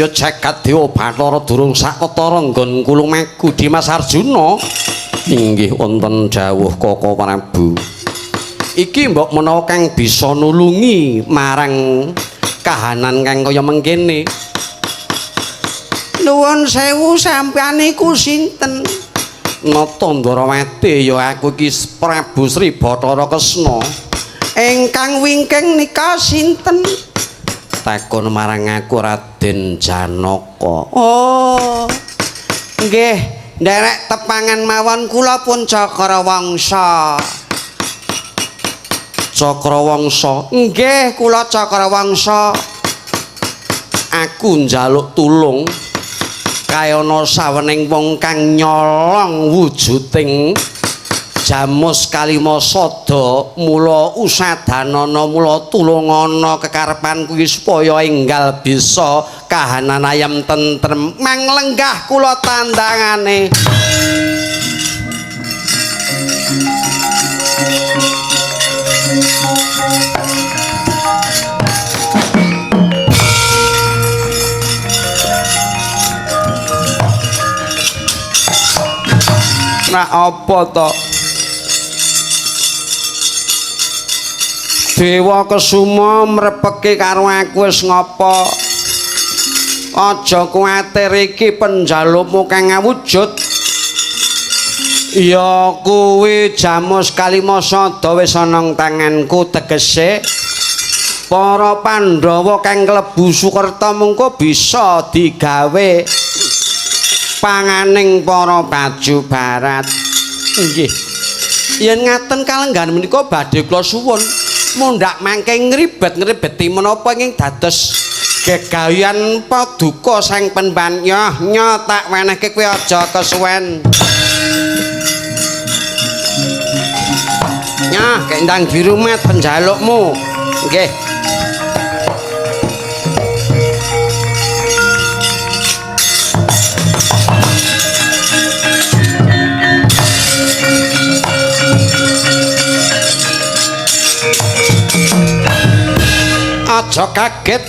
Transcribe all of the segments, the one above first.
Ya jagat dewa Bathara durung saketara nggon kulumaku Dimas Arjuna. Inggih wonten dawuh Koko Prabu. Iki mbok menawa kang bisa nulungi marang kahanan kang kaya mengkene. Nuwun sewu sampeyan iku sinten? Nata Ndarawati ya aku iki Prabu Sri Bathara Kresna. Ingkang wingking nika sinten? Takon marang aku Raden Janaka. Oh. Nggih, nderek tepangan mawon kula pun Cakrawangsa. Cakrawangsa. Nggih, kula Cakrawangsa. Aku njaluk tulung kayana sawening wong kang nyolong wujuding jamus kalima sada, mula usadanana, mula tulungana kekarepan kuwi supaya enggal bisa kahanan ayem tentrem. Manglenggah kula tandangane. Nah apa to? Dewa Kesuma mrepeke karo aku wis ngapa? Aja kuwatir iki penjalukmu kang awujud. Ya kuwi jamus kalima sada wis ana tanganku, tegese para Pandhawa kang klebu Sukerta mengko bisa digawe panganing para baju barat. Nggih. Yen ngaten kalenggan menika badhe kula suwun mundhak mangke ngribet-ngribeti menapa ing dados gegayan paduka sang penban. Nyoh nyo tak wenehke kowe aja kesuwen. Nyoh kendang biru mat penjalukmu. Nggih. Aja kaget.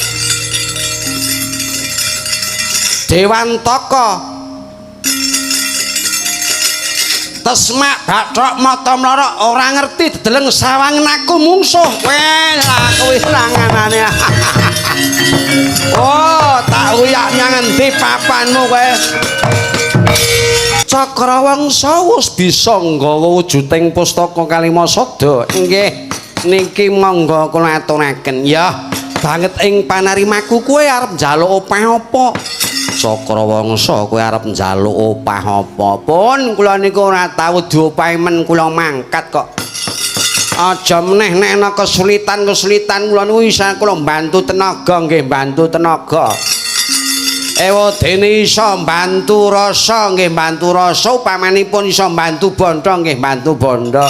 Dewantaka tesmak bathok mata mlorok ora ngerti dedeleng sawangen aku mungsuh. Weh, aku wis ranganane. Oh, tak uyak nyang endi papanmu kowe? Cakrawangsa wis bisa nggawa wujuding pustaka kalima sada. Nggih, niki monggo kula aturaken. Ya, banget ing panarimaku kowe arep njaluk opah apa? Cakrawangsa kowe arep njaluk opah apa? Pun kula niku ora tau diopahi men kula mangkat kok. Aja meneh nek ana kesulitan-kesulitan kula niku isa kula bantu tenaga, nggih bantu tenaga. Ewadene iso bantu rasa, nggih bantu rasa, upamanipun iso bantu bondo, nggih bantu bondo.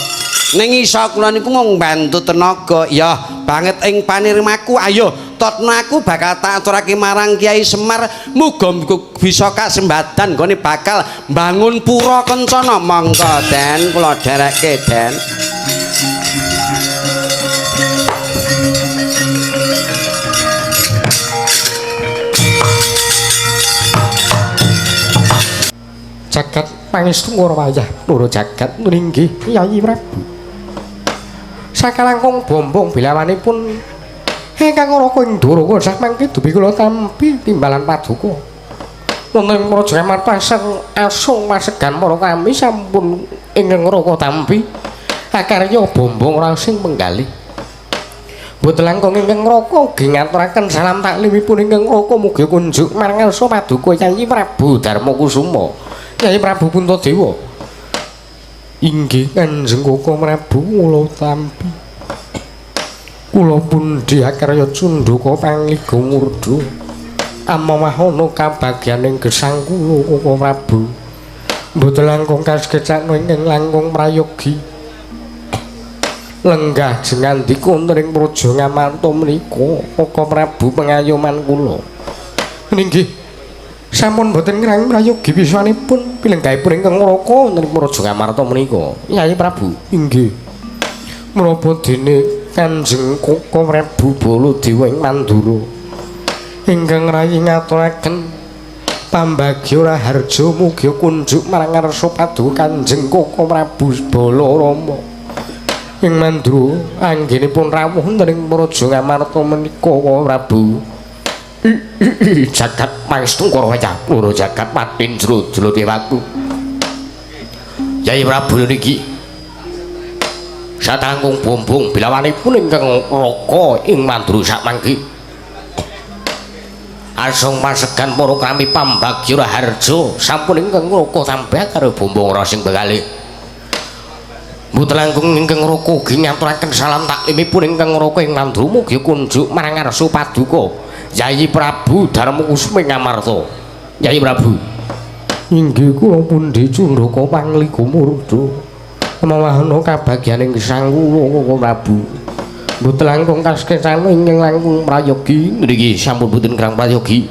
Ning iso kula niku mung bantu tenaga. Ya banget ing panirimaku. Ayo totno aku bakal tak aturake marang Kyai Semar, muga bisa kasembadan nggone bakal mbangun pura kencana. Monggo Den, kula dherekke Den. Jagat pangestu wayah loro jagat nringgih Kyai Prabu. Sakalangkung bombong bilawanipun ingkang raka ing Ndoraka samangke dupi kula tampi timbalan paduka. Wonten ing Praja Amarta asung masegan para kami sampun ingkang raka tampi akarya bombong rasing penggalih. Boten langkung ingkang raka ugi ngaturaken salam taklimipun ingkang raka mugi kunjuk marang ngarsa paduka Kyai Prabu Darmakusuma. Kyai Prabu Puntadewa. Inggih Kanjeng Koko Prabu kula tampi. Kula pundi akarya cundhuka pangliga murda. Amawahana kabagyaning gesang kula Koko Prabu. Mboten langkung kasgecakna ingkang langkung prayogi. Lenggah jengandika wonten ing Praja Ngamarta menika Koko Prabu pengayoman kula. Inggih. Sampun boten ngrang prayogi wiswanipun pilenggahipun ingkang raka wonten ing Praja Ngamarta menika. Kyai Prabu. Inggih. Menapa dene Kanjeng Koko Prabu Baladewa ing Mandura Ingkang rayi ngaturaken pambagya raharja mugi kunjuk marang ngarsa paduka Kanjeng Koko Prabu Balarama. Ing Mandura anggenipun rawuh wonten ing Praja Ngamarta menika Prabu. Jagat Pangestungkara wayah loro jagat patin jero jero dewaku. Yai Prabu niki satangkung bumbung bilawanipun ingkang raka ing Mandura sakmangke. Asung pasegan para kami pambagya raharja sampun ingkang raka tambah karo bumbung rasing begali. Mboten langkung ingkang raka ugi ngaturaken salam taklimipun ingkang raka ing Mandura mugi kunjuk marang ngarsa paduka Yayi Prabu Darmakusuma ing Ngamarta. Yayi Prabu. Inggih kula pundi Cundaka Pangliga Murda. Mawahana kabagyaning gesang kula Koko Prabu. Mboten langkung kaseksan ingkang langkung prayogi. Niki sampun boten kirang prayogi.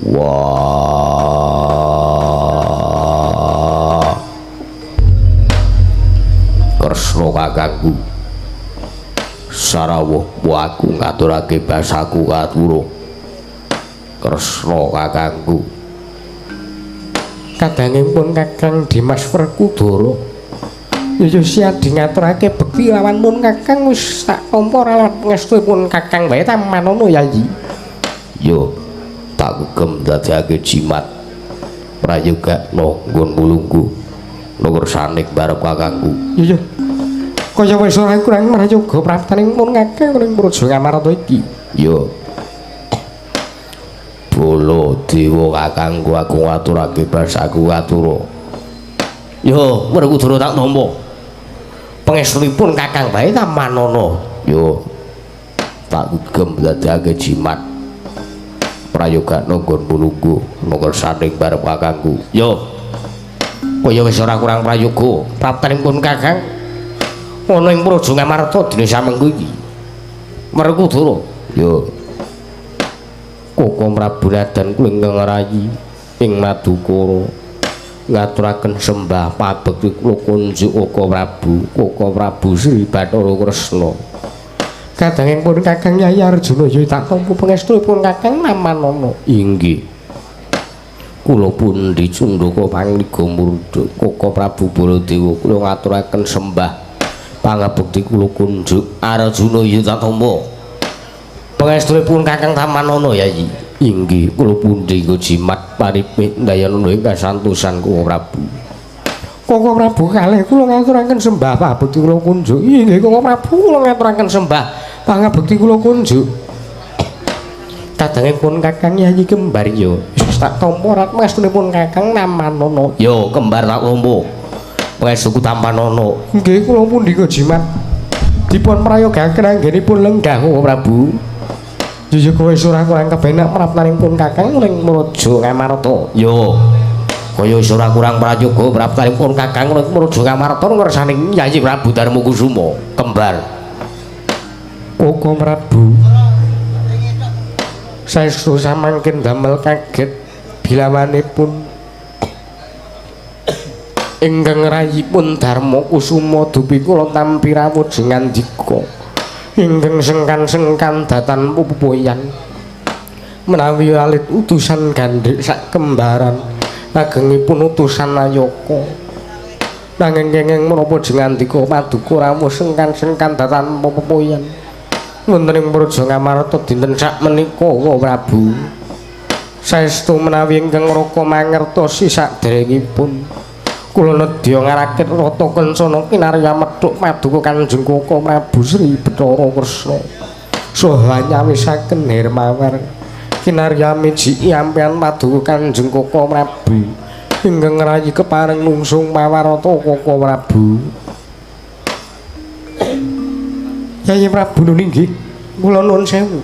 Wah. Kresna kakangku. Sarawuh aku ngaturake basaku katura. Kresna kakangku. Kadangipun Kakang Dimas Werkudara. Ya siadi ngaturake bekti lawan pun Kakang wis tak tampa lawan pangestupun Kakang wae tamanono Yayi. Yo tak kegem dadekake jimat prayogakno nggon mulungku ngersane barep kakangku. Iya. Kaya wis ora kurang prayoga praptaning pun Kakang ning Praja Ngamarta iki. Yo. Bala dewa kakangku aku ngaturake basaku katura. Yo Werkudara tak tampa. Pangestunipun Kakang bae tamanono. Yo tak kegem dadekake jimat prayogakno nggon mulungku ngersane barep kakangku. Yo. Kaya wis ora kurang prayoga praptanipun Kakang ana ing Praja Ngamarta dina samengko iki. Werkudara. Yo. Koko Prabu Raden kula ingkang rayi ing Madukara ngaturaken sembah pabekti kula kunjuk Koko Prabu, Koko Prabu Sri Bathara Kresna. Kadangipun Kakang Yayi Arjuna ya tak tampa pangestupun Kakang namanono. Inggih. Kula pundi Cundaka Pangliga Murda Koko Prabu Baladewa kula ngaturaken sembah pangabekti kula kunjuk Arjuna ya tak tampa. Pangestunipun Kakang tamanono Yayi. Inggih, kula pundi nggo jimat paripih ndayana ing kasantosan Koko Prabu. Koko Prabu kalih kula ngaturaken sembah pangabekti kula kunjuk. Inggih Koko Prabu kula ngaturaken sembah pangabekti kula kunjuk. Kadangipun Kakang Yayi kembar ya wis tak tampa rat pangestunipun Kakang namanono. Yo kembar tak tampa. Pangestuku tamanono. Inggih kula pundi nggo jimat dipun prayogaken anggenipun lenggah Koko Prabu. Yo kowe wis ora kurang kepenak praptanipun Kakang ning Praja Ngamarta. Yo. Kaya wis ora kurang prayoga praptanipun Kakang ning Praja Ngamarta ngersane Yayi Prabu Darmakusuma kembar. Koko Prabu. Saestu samangken damel kaget bilawanipun ingkang rayipun Darmakusuma dupi kula tampi rawuh jengandika. Ingkang sengkan-sengkan datan pupuyan menawi alit utusan gandhik sak kembaran agengipun utusan Nayaka nanging kenging menapa jengandika paduka rawuh sengkan-sengkan datan pupuyan wonten ing Praja Ngamarta dinten sak menika Prabu. Saestu menawi ingkang raka mangertosi saderengipun kula nedya ngarakit rata kencana kinarya methuk paduka Kanjeng Koko Prabu Sri Bathara Kresna saha nyawisaken hermawar kinarya mijiki ampeyan paduka Kanjeng Koko Prabu ingkang ngrayi kepareng nungsung pawarata Koko Prabu. Yayi Prabu nggih kula nuwun sewu.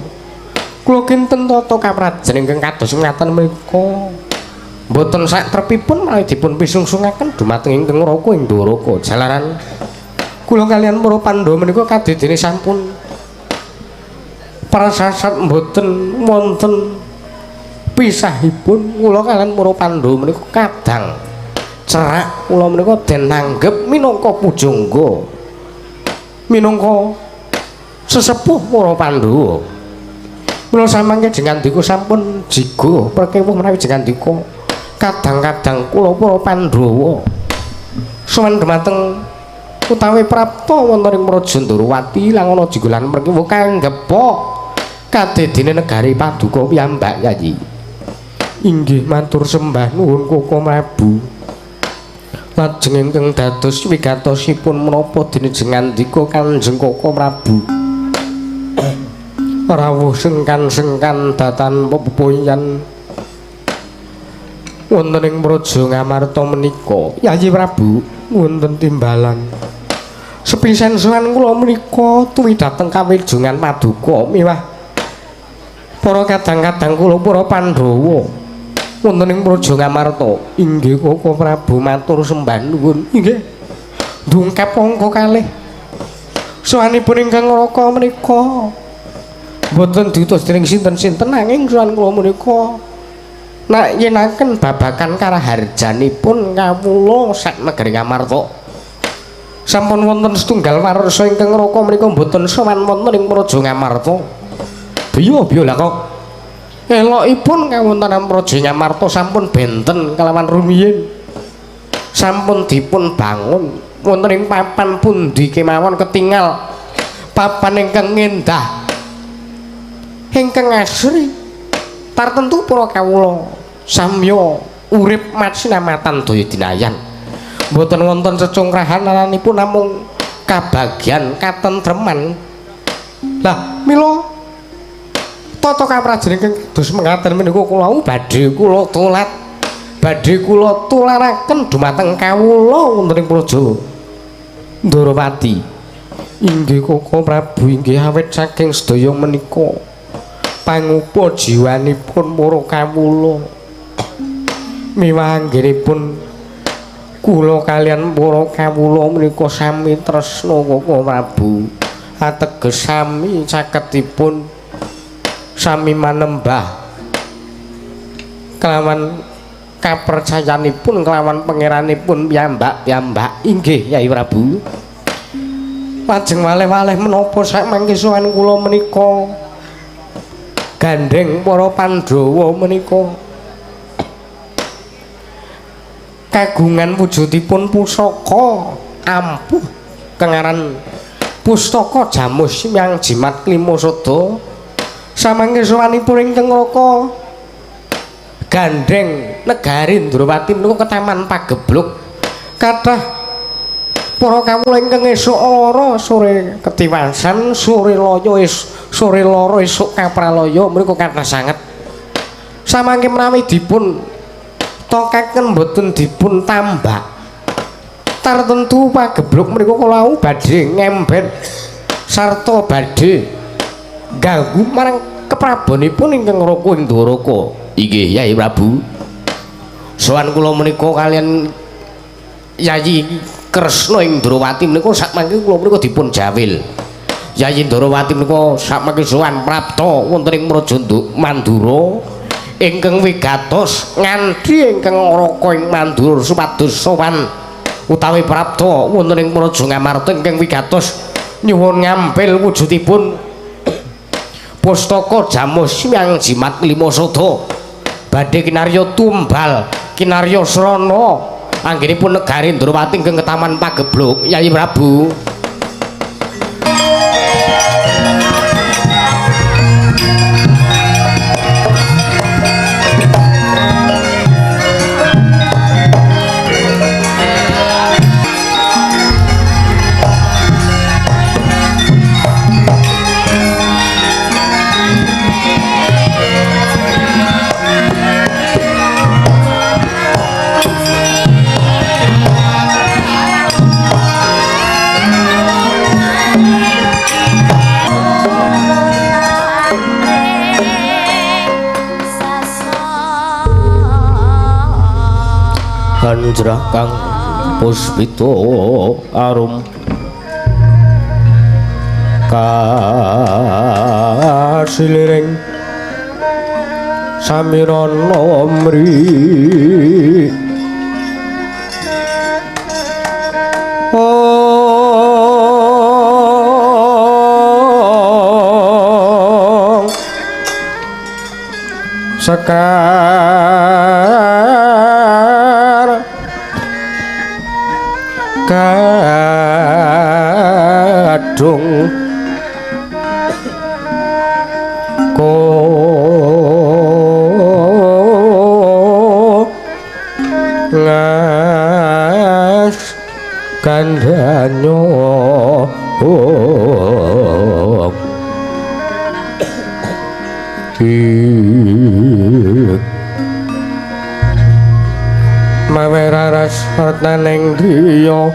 Kula kinten tata kaprajan ingkang kados ngaten menika. Mboten sak trepipun menawi dipun pisungsungaken dumateng ingkang raka ing Dwaraka jalaran kula kaliyan para Pandhawa menika kadidene sampun prasasat mboten wonten pisahipun kula kaliyan para Pandhawa menika kadang cerak kula menika den anggep minangka pujangga minangka sesepuh para Pandhawa. Mula samangke jengandika sampun jigo prekewuh menawi jengandika kadang-kadang kula para Pandhawa sowan dumateng utawi prapta wonten ing Praja Ndorowati lan ana jigo lan prekewuh kanggepa kadedene negari paduka piyambak Yayi. Inggih matur sembah nuwun Koko Prabu. Lajeng ingkang dados wigatosipun menapa dene jengandika Kanjeng Koko Prabu? Rawuh sengkan-sengkan datan pepoyan wonten ing Praja Ngamarta menika Yayi Prabu wonten timbalan. Sepisan sowan kula menika tuwi dhateng kawijongan paduka miwah para kadang-kadang kula para Pandhawa wonten ing Praja Ngamarta. Inggih Koko Prabu matur sembah nuwun. Inggih ndungkap angka kalih sowanipun ingkang raka menika mboten diutus dening sinten-sinten nanging sowan kula menika nak yenaken babagan karaharjanipun kawula sak negari Ngamarta. Sampun wonten setunggal warsa ingkang raka menika mboten sowan wonten ing Praja Ngamarta. Biyo-biyo lah kok elokipun kawontenan Praja Ngamarta sampun benten kalawan rumiyin. Sampun dipun bangun wonten ing papan pundi kemawon ketingal papan ingkang endah ingkang asri tartentu para kawula samya urip masinamatan daya dinayan. Mboten wonten cecungkrahan aranipun namung kabagyan katentreman. Lah mila tata kaprajan ingkang kados mekaten menika kula badhe kula tulat badhe kula tularaken dumateng kawula wonten ing Praja Ndorowati. Inggih Koko Prabu inggih awit saking sedaya menika pangupa jiwanipun para kawula miwah anggenipun kula kalian para kawula menika sami tresna Koko Prabu ateges sami caketipun sami manembah kelawan kapercayanipun kelawan pangeranipun piyambak-piyambak. Inggih Yai Prabu. Lajeng waleh-waleh menapa sakmangke sowan kula menika gandheng para Pandhawa menika kagungan wujudipun pusaka ampuh kengaran pustaka Jamus Hyang Jimat Klima Sada. Samangke sowanipun ingkang raka gandheng negari Ndrawati menika ketaman pagebluk kathah para kawula ingkang esuk lara sore ketiwasan sore loyo sore lara esuk kapralaya menika kathah sanget. Samangke menawi dipun tokaken mboten dipun tambak tartentu pagebluk menika kula badhe ngembet sarta badhe ganggu marang keprabonipun ingkang raka ing Dwaraka. Inggih Yai Prabu. Sowan kula menika kalian Yayi Kresna ing Ndrawati menika sakmangke kula menika dipun jawil. Yayi Ndrawati menika sakmangke sowan prapta wonten ing Praja Mandura ingkang wigatos nganthi ingkang raka ing Mandura supados sowan utawi prapta wonten ing Praja Ngamarta ingkang wigatos nyuwun ngampil wujudipun pustaka Jamus Hyang Jimat Lima Sada badhe kinarya tumbal kinarya srana anggenipun negari Ndrawati ingkang ketaman pagebluk Yai Prabu. Kanjrah kang puspita arum kasiliring samirana mri ong Sekar kadung ko ngas kandhanyo mawe raras retaning driya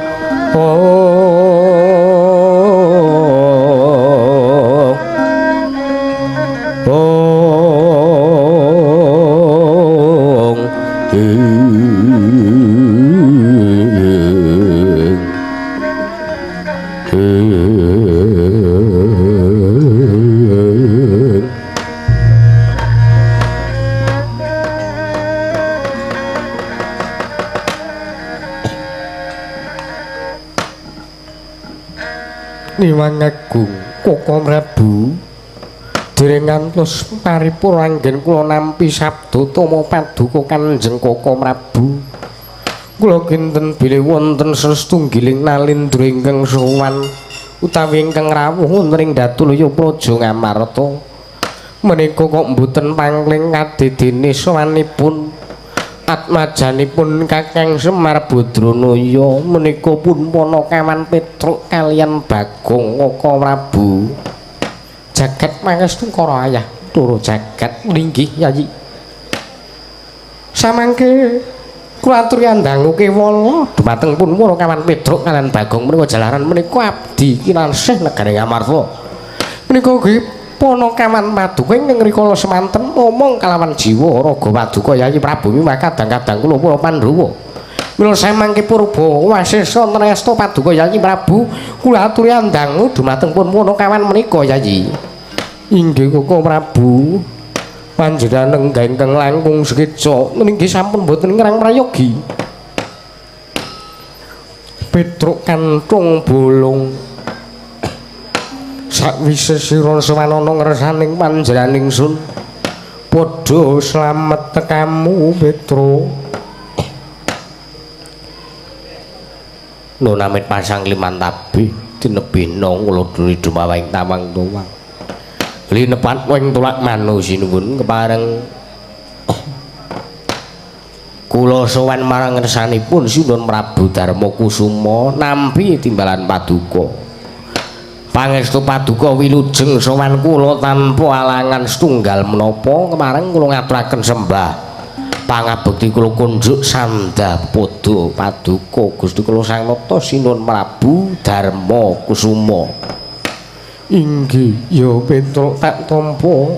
Niwang Agung Koko Prabu dereng ngantos paripurna anggen kula nampi sabda tama paduka Kanjeng Koko Prabu. Kula kinten bilih wonten sestunggiling nalindra ingkang sowan utawi ingkang rawuh wonten ing Datulaya Praja Ngamarta. Menika kok mboten pangling kadedene sowanipun atmajanipun Kakang Semar Badranaya menika pun Panakawan Petruk kaliyan Bagong Koko Prabu. Jagat pangestu para ayah turu jagat linggih Yayi. Samangke kula aturi andangu kewala dumateng pun Panakawan Petruk kaliyan Bagong menika jalaran menika abdi kinasih negari Ngamarta. Menika ugi Panakawan paduka ingkang rikala semanten momong kalawan jiwa raga paduka Yayi Prabu miwah kadang-kadang kula para Pandhawa. Mila samangke purba wasesa nresta paduka Yayi Prabu kula aturi andangu dumateng pun Panakawan menika Yayi. Inggih Koko Prabu, panjenengan lenggah ingkang langkung sekeca nggih sampun boten ngrang prayogi. Petruk kantung bolong sakwise sira sawanana ngersaning panjenengan ingsun padha slamet tekamu Petruk. Nunamit pasang liman tabih tinebihna kula dumawang tawang tuwang linepat wing tulak manu sinuwun kepareng kula sowan marang ngersanipun Sinuwun Prabu Darma Kusuma nampi timbalan paduka. Pangestu paduka wilujeng sowan kula tanpa alangan setunggal menapa kemareng kula ngaturaken sembah pangabekti kula kunjuk sandha padha paduka Gusti kula Sang Nata Sinuwun Prabu Darma Kusuma. Inggih ya Petruk tak tampa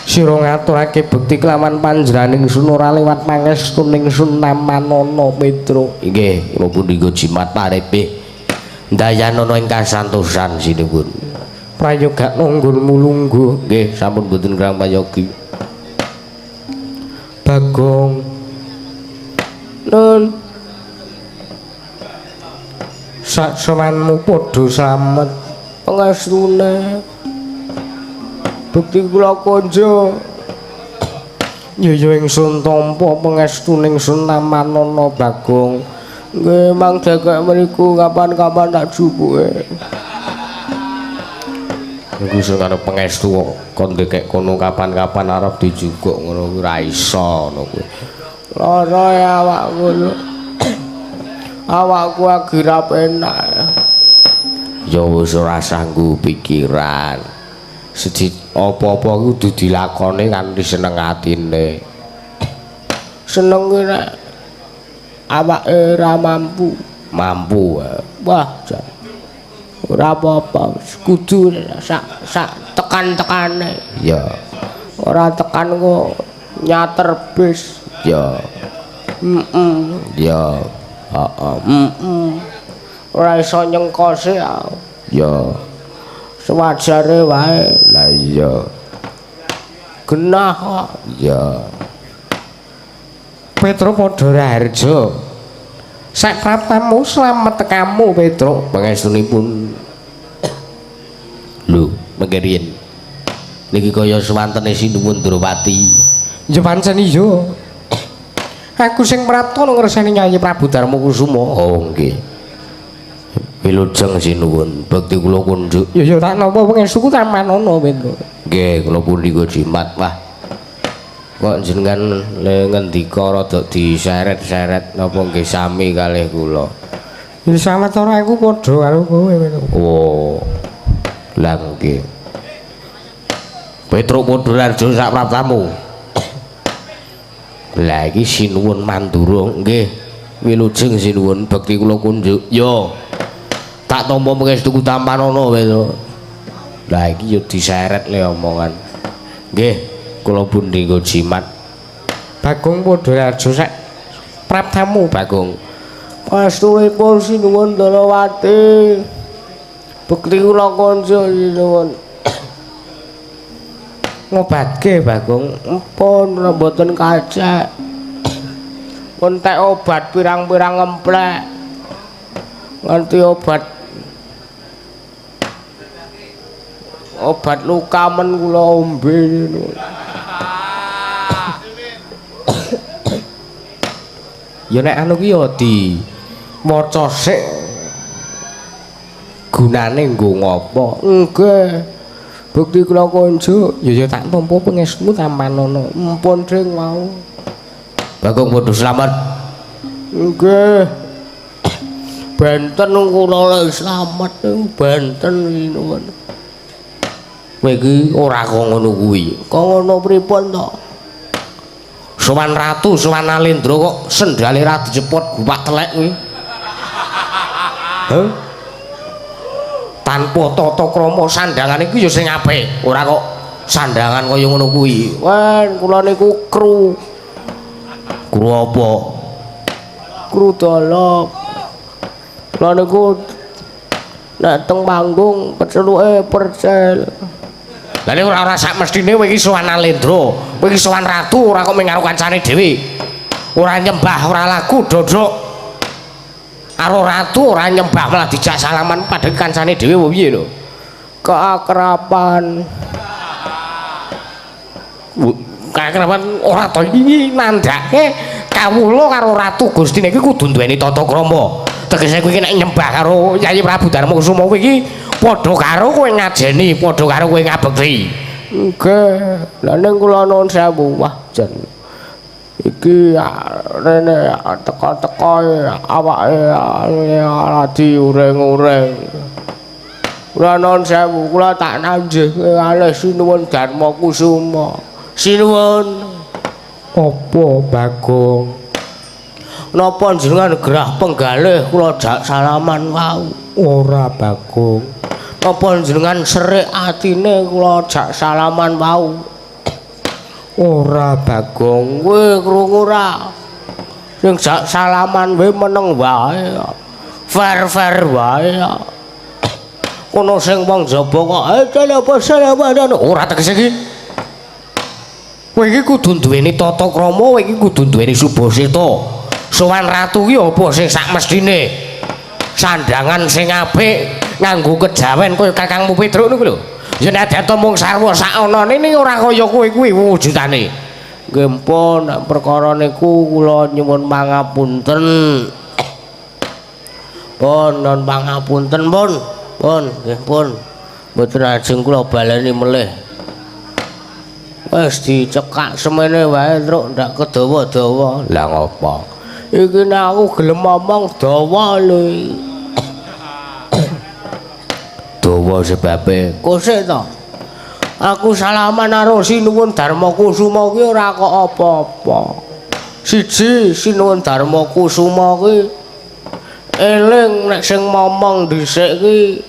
sira ngaturake bekti kelawan panjenengan ingsun ora liwat pangestuning Sun Namanana Petruk. Inggih kula punika jimat parebih ndayanana ing kasantosan sinuwun. Prayoga nggonmu lungguh. Nggih sampun boten krang prayogi. Bagong nun sak sowanmu padha slamet pangestune bekti kula konjo. Ya ya ingsun tampa pangestune ingsun Namanana Bagong. Nggih mang dekek mriku kapan-kapan tak jupuke. Niku sing karo pangestu kon dekek kono kapan-kapan arep dijukuk ngono kuwi ora iso ngono kuwi. Lara ya awakku. Awakku agi ra penak. Ya wis ora sanggup pikiran. Siji apa-apa kudu dilakoni kanthi seneng atine. Seneng ki nek awake ora mampu. Mampu. Wah, ora apa-apa, kudu sak sak tekan-tekane. Ya. Ora tekan kok nyater bis. Ya. Heeh. Ya. Heeh. Heeh. Ora iso nyengkose. Ya. Sewajare wae. Lah iya. Genah kok. Ya. Petruk padha raharja. Sak praptamu slamet tekamu Petruk. Pangestunipun. Lho, mengke riyen. Niki kaya swantene Sinuwun Drupati. Ya pancen iya. Aku sing prapta ngreseni Nyai Prabu Darma Kusuma. Oh nggih. Wilujeng sinuwun, bekti kula kundhuk. Ya ya tak nampa pangestuku tampanana Petro. Nggih, kula pundi jimat. Wah. Kok jenengan le ngendika rada diseret-seret napa nggih sami kalih kula? Ya sawetara aku padha karo kowe Petro. Oh. Lah nggih. Petruk Padharjo sak praptamu. Lah iki sinuwun Mandura nggih. Wilujeng sinuwun, bekti kula kunjuk. Yo. Tak tampa pangestuku tampanana Petro. Lah iki yo diseret le omongan. Nggih, kula pundi nggo jimat. Bagong Padharjo sak praptamu Bagong. Pastunipun sinuwun Darawati. Bekti kula kunjuk sinuwun. Ngobatke Bagong, empun mboten kacek. Pun tek obat pirang-pirang ngemplek. Nganti obat luka men kula ombe ngono. Ya nek anu ki ya di maca sik gunane nggo ngopo. Nggih. Bukti kula konjuk, ya ya tak tampa pangestumu tampanana. Empun ding wau. Bagong padha slamet. Nggih. Benten kula lek slamet benten sinuwun. Kowe iki ora kok ngono kuwi. Kok ngono pripun to? Sowan Ratu, sowan Nalendra kok sendale ra dicepot gupak telek kuwi. Heh? Tanpa tata krama sandangane kuwi ya sing apik, ora kok sandangan kaya ngono kuwi. Wah, kula niku kru. Kru apa? Kru dolop. Kula niku nek teng panggung keceluke percel. Lah nek ora sak mestine kowe iki sowan Nalendra, kowe iki sowan ratu ora kok mung karo kancane dhewe. Ora nyembah, ora lagu dodok. Karo ratu ora nyembah malah dijak salaman padahal kancane dhewe piye lho. Keakraban. Keakraban ora to iki nandhake kawula karo ratu Gustine iki kudu duweni tata krama. Tegese kowe iki nek nyembah karo Yayi Prabu Darma Kusuma kowe iki padha karo kowe ngajeni, padha karo kowe ngabekti. Nggih. Lah ning kula nuwun sewu, wah jan iki rene teka-teka awake ora diureng-ureng. Kula nuwun sewu, kula tak nanjih kalih sinuwun Darma Kusuma. Sinuwun. Apa Bagong? Napa jenengan gerah penggalih kula jak salaman wau? Ora Bagong. Napa jenengan serik atine kula jak salaman wau? Ora Bagong. Kowe krungu ora? Sing jak salaman wae meneng wae. Fair-fair wae. Kono sing wong jaba kok ora tegese iki. Kowe iki kudu duweni tata krama, kowe iki kudu duweni subasita. Sowan ratu ki apa sing sak mestine? Sandangan sing apik, nganggo kejawen kaya kakangmu Petruk niku lho. Ya nek adato mung sarwa sak anane ning ora kaya kowe kuwi wujudane. Nggih pun nek perkara niku kula nyuwun pangapunten. Pun non pangapunten pun. Pun nggih pun. Mboten ajeng kula baleni melih. Wis dicekak semene wae truk ndak kedawa-dawa. Lah ngopo? Iki nek aku gelem omong dawa lho. Dawa sebabe kosek to. Aku salaman karo Sinuwun Darma Kusuma kuwi ora kok apa-apa. Siji Sinuwun Darma Kusuma kuwi eling nek sing momong dhisik kuwi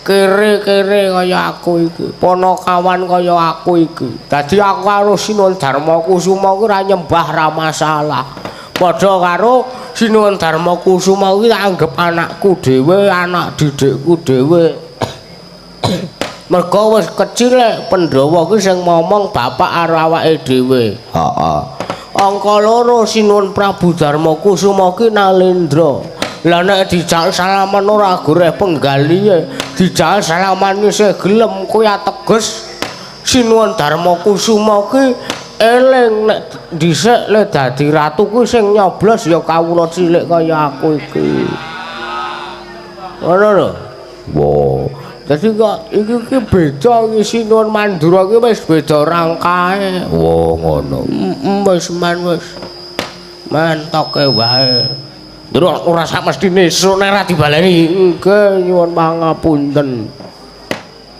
kere-kere kaya aku iki, ponokawan kaya aku iki. Dadi aku karo Sinuwun Darma Kusuma kuwi ora nyembah ra masalah. Padha karo Sinuwun Darma Kusuma kuwi tak anggep anakku dhewe, anak didikku dhewe. Mergo wis kecil Pandhawa kuwi sing momong bapak karo awake dhewe. Heeh. Angka loro Sinuwun Prabu Darma Kusuma ki Nalendra. Lah nek dijak salaman ora goreh penggalihe, dijak salaman isih gelem kuwi ateges Sinuwun Darma Kusuma ki Eling nek dhisik le dadi ratu kuwi sing nyoblos ya kawula cilik kaya aku iki. Ngono lho. Wo. Dadi kok iki ki beda iki Sinuwun Mandura iki wis beda rangkae. Wo ngono. Wis man wis. Mentoke wae. Terus ora sak mestine esuk nek ora dibaleni. Nggih nyuwun pangapunten.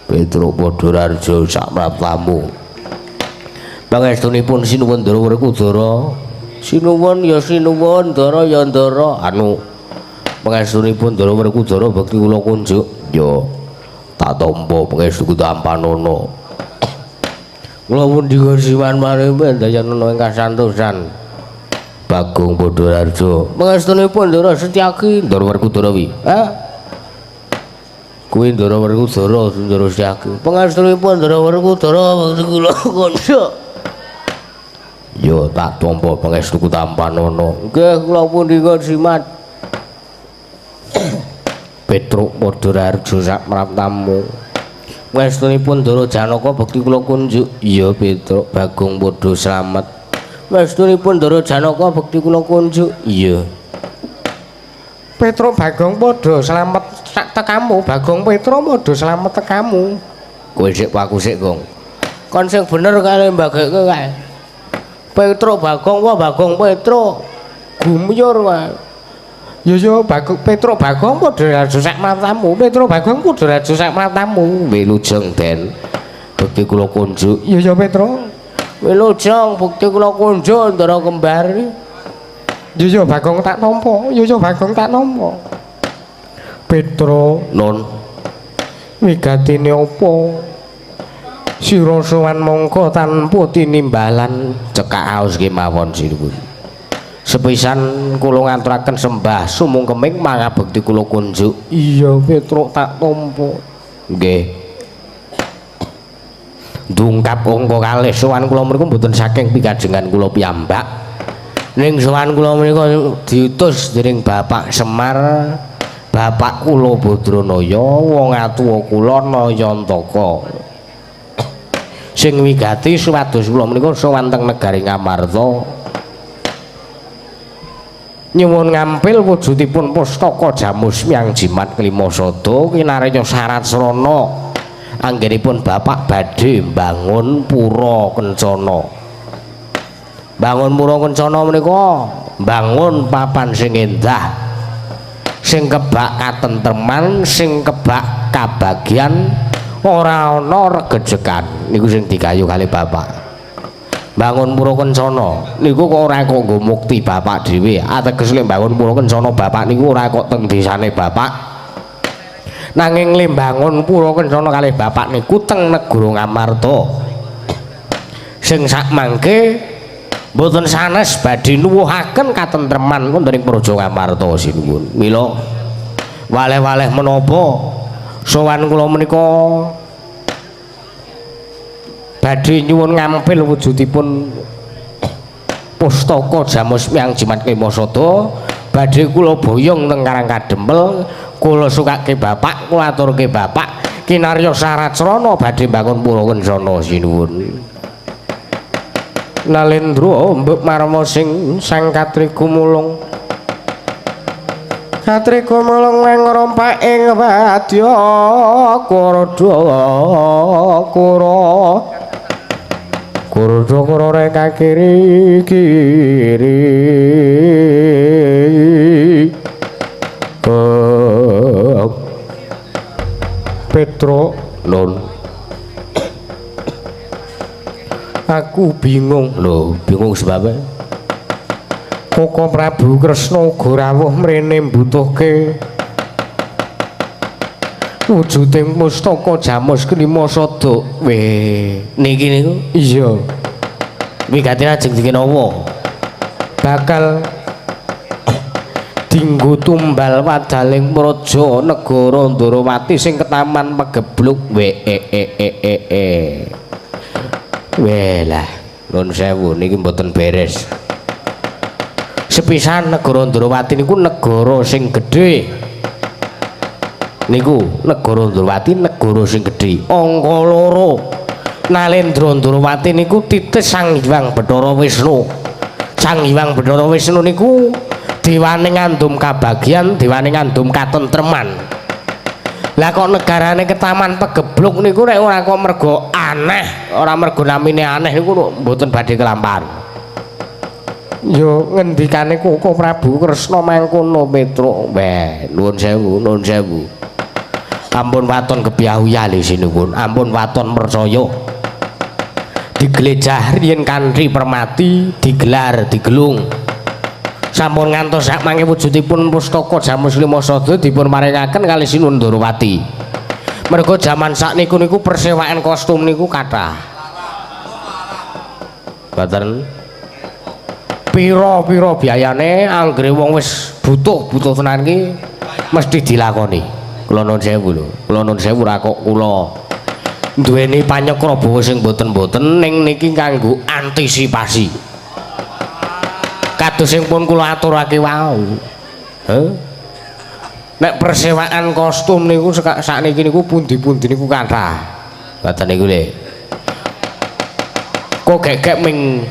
Petruk Padharjo sak praptamu. Pangestunipun Sinuwun Ndara Werkudara. Sinuwun ya sinuwun, Ndara ya ndara. Anu pangestunipun Ndara Werkudara bekti kula kunjuk. Ya tak tampa pangestu tampanana. Kula pundi siwan maring dayana ing kasantosan. Bagong Padharjo. Pangestunipun Ndara Setyaki, Ndara Werkudara wi. Hah? Kuwi Ndara Werkudara, Ndara Setyaki. Pangestunipun Ndara Werkudara bekti kula kunjuk. Yo tak tampa pangestuku tampanana. Nggih kula pundi simat. Petruk Padharjo sak praptamu. Pangestunipun Ndara Janaka bekti kula kunjuk. Iya Petruk Bagong padha slamet. Pangestunipun Ndara Janaka bekti kula kunjuk. Iya. Petruk Bagong padha slamet sak tekamu. Bagong Petruk padha slamet tekamu. Kowe sik aku sik, Gong. Kon sing bener karo mbagekke kae. Petruk Bagong wae Bagong Petruk gumyur wae. Ya ya Bagong Petruk Bagong padha raja sak matamu. Petruk Bagong padha raja sak matamu. Wilujeng Den. Bekti kula kunjuk. Ya ya Petruk. Wilujeng bekti kula kunjuk Ndara kembar. Ya ya Bagong tak nampa. Ya ya Bagong tak nampa. Petruk nun wigatine apa? Sira sowan mongko tanpa tinimbalan. Cekak aos kemawon sinuwun. Sepisan kula ngaturaken sembah sumungkeming mangabekti kula kunjuk. Iya Petruk tak tampa. Nggih. Dungkap angka kalih sowan kula mriku mboten saking pikajengan kula piyambak. Ning sowan kula menika diutus dening Bapak Semar, Bapak kula Badranaya, wong atuwa kula Nayantaka. Sing wigati supados kula menika sowan teng negari Ngamarta. Nyuwun ngampil wujudipun pustaka Jamus Miang Jimat Klima Sada kinarya syarat srana anggenipun Bapak badhe mbangun pura kencana. Bangun pura kencana menika mbangun papan sing endah, sing kebak katentreman, sing kebak kabagyan, ora ana regejekan. Niku sing digayu kali Bapak. Bangun pura kencana niku kok ora kok nggo mukti Bapak dhewe. Ateges le bangun pura kencana Bapak niku ora kok teng desane Bapak. Nanging le bangun pura kencana kalih Bapak niku teng negara Ngamarta. Sing sak mangke mboten sanes badhe nuwuhaken katentreman wonten ing Praja Ngamarta sinuwun. Mila waleh-waleh menapa sowan kula menika badhe nyuwun ngampil wujudipun pustaka Jamus Miang Jimat Klima Sada badhe kula boyong teng Karang Kadempel, kula sukake Bapak, kula aturke Bapak kinarya syarat srana badhe mbangun pura kencana sinuwun. Nalendra mbok marma sing sang katriku mulung. Katriku mulung ngrompak ing wadya kuradha kura. Kuradha kura reka kiri kiri. Petruk nun aku bingung. Lho, bingung sebabnya? Koko Prabu Kresna uga rawuh mrene mbutuhke wujuding pustaka Jamus Klima Sada. Weh, niki niku? Iya. Wigati ajeng dikinawa? Bakal dinggo tumbal wadaling praja negara Ndarawati sing ketaman pegebluk. W e e e e e. Weh lah, nuwun sewu niki mboten beres. Sepisan negara Ndarawati niku negara sing gedhe. Niku negara Ndarawati negara sing gedhe. Angka loro. Nalendra Ndrawati niku titis Sang Hyang Bathara Wisnu. Sang Hyang Bathara Wisnu niku dewane ngandum kabagyan, dewane ngandum katentreman. Lah kok negarane ketaman pegebluk niku nek ora kok mergo aneh, ora mergo namine aneh niku mboten badhe kelampahan. Yo ngendikane Koko Prabu Kresna mangkono Petruk. Weh, nuwun sewu, nuwun sewu. Ampun waton kebyahuyah lho sinuwun, ampun waton percaya. Diglejah riyen kanthi permati, digelar, digelung. Sampun ngantos sak mangke wujudipun pustaka Jamus Lima Sada dipun maringaken kalih Sinuwun Ndrawati. Mergo jaman sakniku niku persewaan kostum niku kathah. Boten pira-pira biayane anggere wong wis butuh-butuh tenan ki mesti dilakoni. Kula nuwun sewu lho, kula nuwun sewu ra kok kula duweni panyekra bawa sing boten-boten ning niki kanggo antisipasi. Kados sing pun kula aturake wau. Heh. Nek persewaan kostum niku sakniki niku pundi-pundi niku kathah. Ngoten niku lho. Kok gegek ming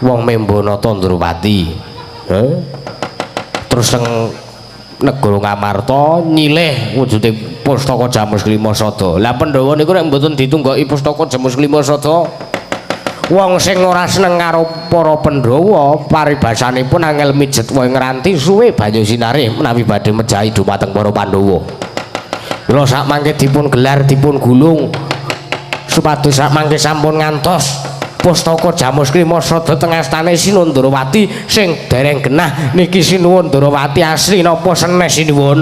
wong membo nata Ndrawati. Heh. Terus teng negara Ngamarta nyilih wujude pustaka Jamus Klima Sada. Lah Pandhawa niku nek mboten ditunggoki pustaka Jamus Klima Sada, wong sing ora seneng karo para Pandhawa paribasanipun angel mijet wae ngranti suwe banyu sinarih menawi badhe mejahi dumateng para Pandhawa. Kula sak mangke dipun gelar dipun gulung supados sak mangke sampun ngantos pustaka Jamus Klima Sada teng astane Sinuwun Ndrawati sing dereng genah niki Sinuwun Ndrawati asli napa senes sinuwun.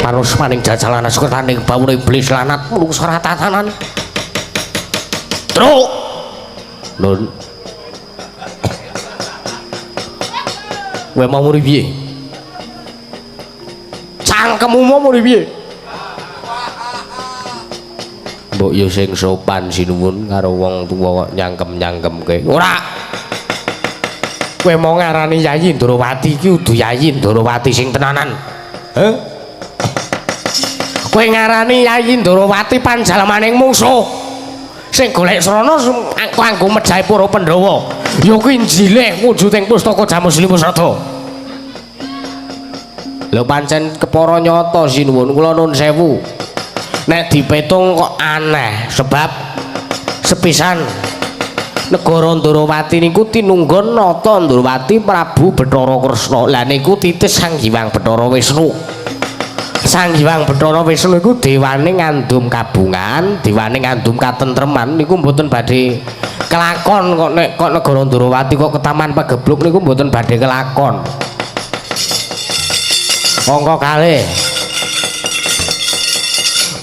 Panus maning jajalan asuketaning bawune iblis lanat mulung tatanan. Truk. Nun. Kowe mau muri piye? Cangkemmu mau muri piye? Mbok yo sing sopan sinuwun karo wong tuwa kok nyangkem-nyangkemke. Ora. Kowe mau ngarani Yayi Ndrawati iki kudu Yayi Ndrawati sing tenanan. Heh? Kowe ngarani Yayi Ndrawati panjalmaning mungsuh. Sing golek srana kanggo mejahi para Pandhawa ya kuwi njilih wujuding pustaka Jamus Lima Sada. Lho pancen kepara nyata sinuwun, kula nuwun sewu. Nek dipetung kok aneh sebab sepisan negara Ndrawati niku tinunggon nata Ndrawati Prabu Bathara Kresna. Lah niku titis Sang Hyang Bathara Wisnu. Sang Hyang Bathara Wisnu iku dewane ngandum kabungan, dewane ngandum katentreman niku mboten badhe kelakon kok nek kok negara Ndrawati kok ketaman pagebluk niku mboten badhe kelakon. Angka kalih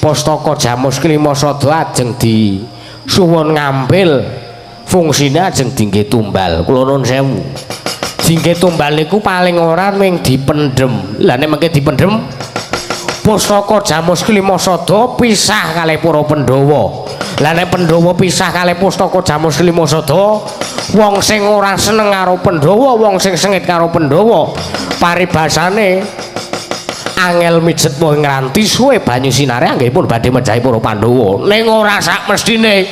pustaka Jamus Klima Sada ajeng di suwun ngambil fungsine ajeng dingge tumbal. Kula nuwun sewu. Dingge tumbal niku paling ora ming dipendhem. Lah nek mengke dipendhem pustaka Jamus Klima Sada pisah kalih para Pandhawa. Lah nek Pandhawa pisah kalih pustaka Jamus Klima Sada, wong sing ora seneng karo Pandhawa, wong sing sengit karo Pandhawa, paribasane angel mijet wae ngranti suwe banyu sinare anggepun badhe mejahi para Pandhawa. Ning ora sak mestine.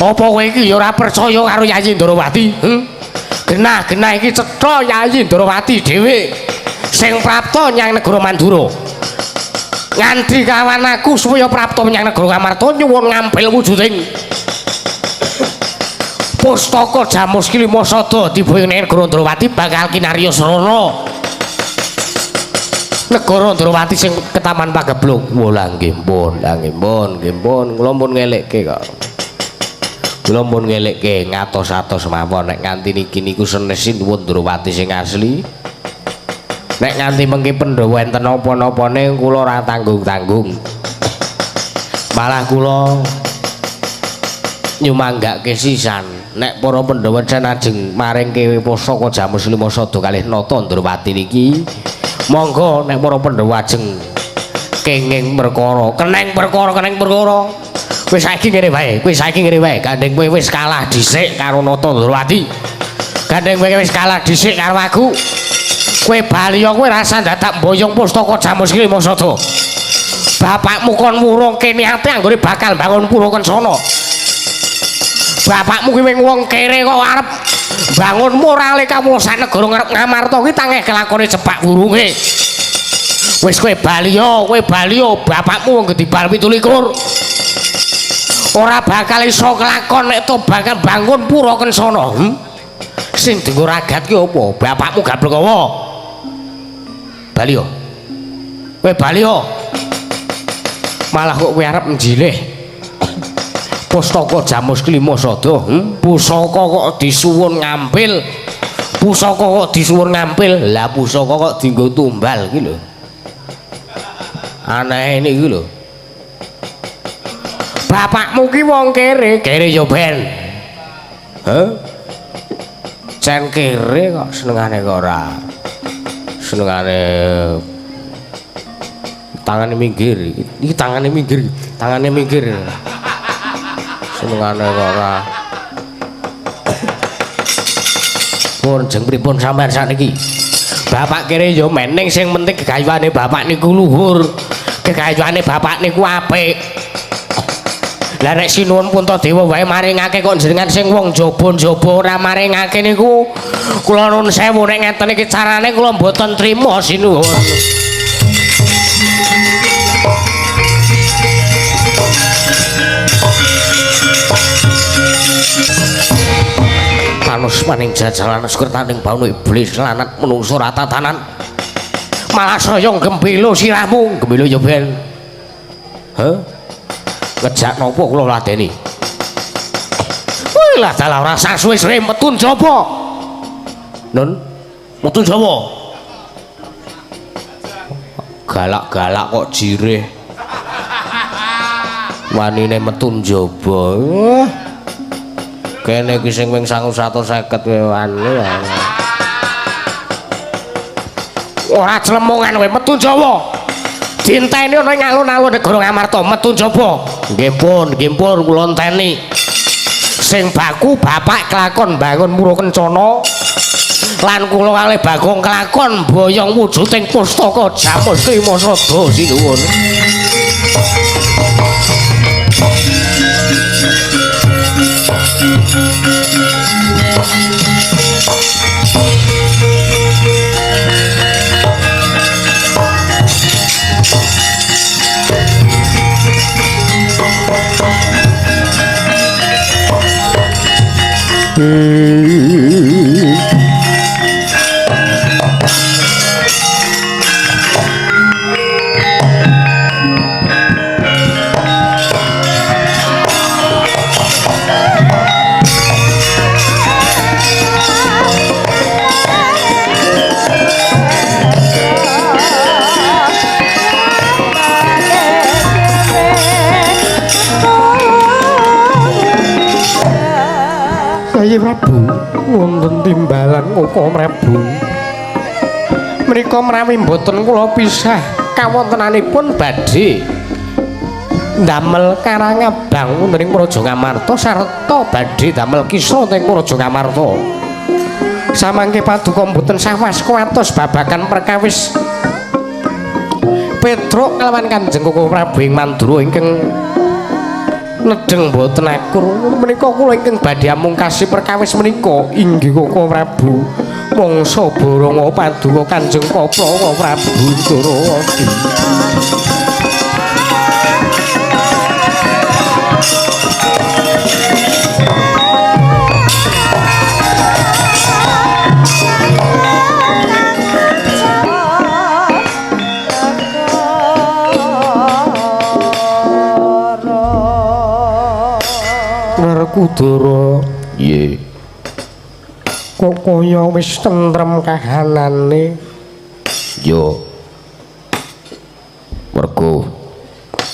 Apa kowe iki ya ora percaya karo Yayi Ndrawati? Genah-genah iki cetha Yayi Ndrawati dhewe sing prapta nyang negara Mandura. Nganti kawan aku supaya prapta menyang negara Ngamarta nyuwun ngampil wujuding pustaka Jamus Klima Sada tiba ing negara Ndrawati bakal kinarya srana negara Ndrawati sing ketaman pagebluk. Wah nggih pun, nggih pun, nggih pun, kula pun ngelekke kok. Kula pun ngelekke ngatos-atos mawon nek nganti niki niku senes Sinuwun Ndrawati sing asli. Nek nganti mengki Pandhawa enten napa-napane kula ora tanggung-tanggung. Malah kula nyumanggake sisan nek para Pandhawa ajeng maringke pusaka Jamus Lima Sada kalih Nata Ndrawati niki, monggo nek para Pandhawa ajeng kenging perkara, keneng perkara, keneng perkara. Wis saiki ngene wae, kowe saiki ngene wae, gandeng kowe wis kalah dhisik karo Nata Ndrawati. Gandeng kowe wis kalah dhisik karo aku. Kowe bali kowe rasa dadak mboyong pustaka Jamus Klimasada. Bapakmu kon wurungke niate anggone bakal bangun pura kencana. Bapakmu kuwi wong kere kok arep bangun morale kawula sak negara ngarep Ngamarta kuwi tangeh kelakone cepak wurunge. Wis kowe bali yo, bapakmu wong gedhi bal 27. Ora bakal iso kelakon nek to bakal bangun pura kencana. Sing dienggo ragat ki apa? Bapakmu gablek apa? Bali yo. Kowe bali yo. Malah kok kowe arep njilih pustaka Jamus Klimasada. Pusaka kok disuwun ngampil. Pusaka kok disuwun ngampil. Lah pusaka kok dienggo tumbal ki lho. Aneh niki lho. Bapakmu ki wong kere, kere ya ben. Heh? Cen kere kok senengane kok ora. Senengane tangane minggir. Iki tangane minggir, tangane minggir. Senengane kok ora. Pun jeng pripun sampean sakniki? Bapak kere ya meneng sing penting gegayuhane bapak niku luhur. Gegayuhane bapak niku apik. Lah nek sinuwun Puntadewa wae maringake kok jenengan sing wong jaba-jaba ora maringake niku kula nuwun sewu nek ngeten iki carane kula mboten trima sinuwun. Panus maning jajalan sekertaning baunu iblis lanat menungso ratatanan. Malah saya gembilo sirahmu, gembilo ya ben. Heh? Ngejak napa kula ladeni? Wih lah dalah ora suwe-suwe metun jaba. Nun, metun jaba. Galak-galak kok jirih. Wanine metun jaba. Kene iki sing ping 150 wani. Ora clemongan kowe metun Jawa. Dinteni ana ing alun-alun negara Ngamarta metun jaba. Nggih pun kula enteni. Sing baku bapak kelakon bangun pura kencana lan kula kalih Bagong kelakon boyong wujuding pustaka Jamus Klimasada sinuwun. Kyai Prabu wonten timbalan Koko Prabu. Menika menawi mboten kula pisah kawontenanipun badhe ndamel karangabang wonten ing Praja Ngamarta sarta badhe damel kisah wonten ing Praja Ngamarta. Samangke paduka mboten sawas kuwatos babagan perkawis Petruk kalawan Kanjeng Koko Prabu ing Mandura ingkang nedeng mboten akur. Menika kula ingkang badhe amungkasi perkawis menika inggih Koko Prabu mangsa baranga paduka Kanjeng Koko Prabu Ndorowati. Werkudara, nggih. Kok kaya wis tentrem kahanane? Yo. Mergo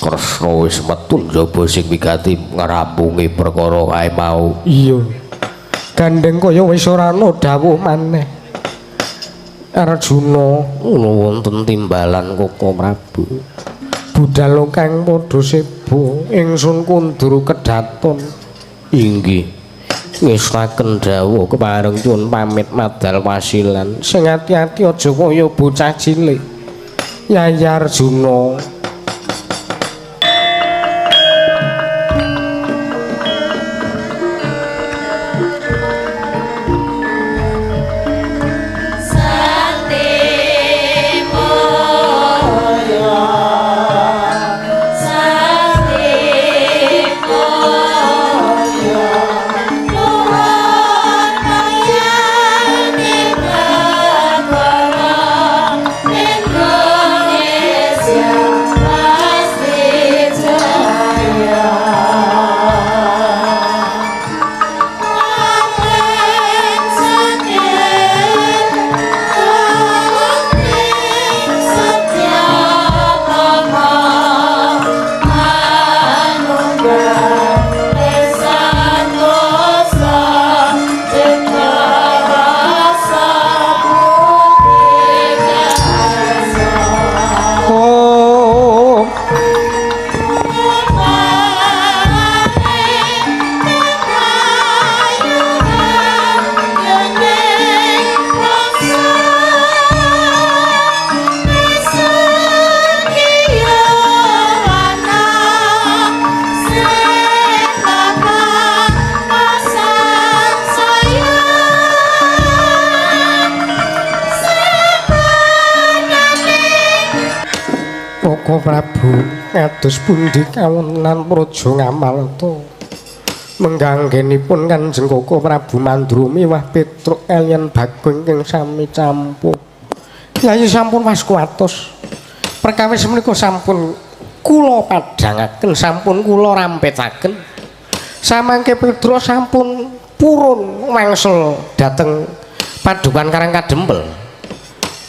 Kresna wis metu njaba sing wigati ngrampungi perkara kae mau. Iya. Gandeng kaya wis ora ana dawuh maneh. Arjuna ngono wonten timbalan Koko Prabu. Budal kang padha sebo ingsun kundur kedaton. Inggih. Ngestaken dawuh kepareng nyuwun pamit madal wasilan. Sing ati-ati aja kaya bocah cilik. Yayi Arjuna. Koko Prabu ngados pundi kawontenan Praja Ngamarta mengganggenipun Kanjeng Koko Prabu Mandura miwah Petruk kaliyan Bagong ingkang sami campuh. Yayi sampun waskuwatos. Perkawis menika sampun kula padhangaken, sampun kula rampetaken. Samangke Petruk sampun purun wangsel dhateng Padukan Karang Kadempel.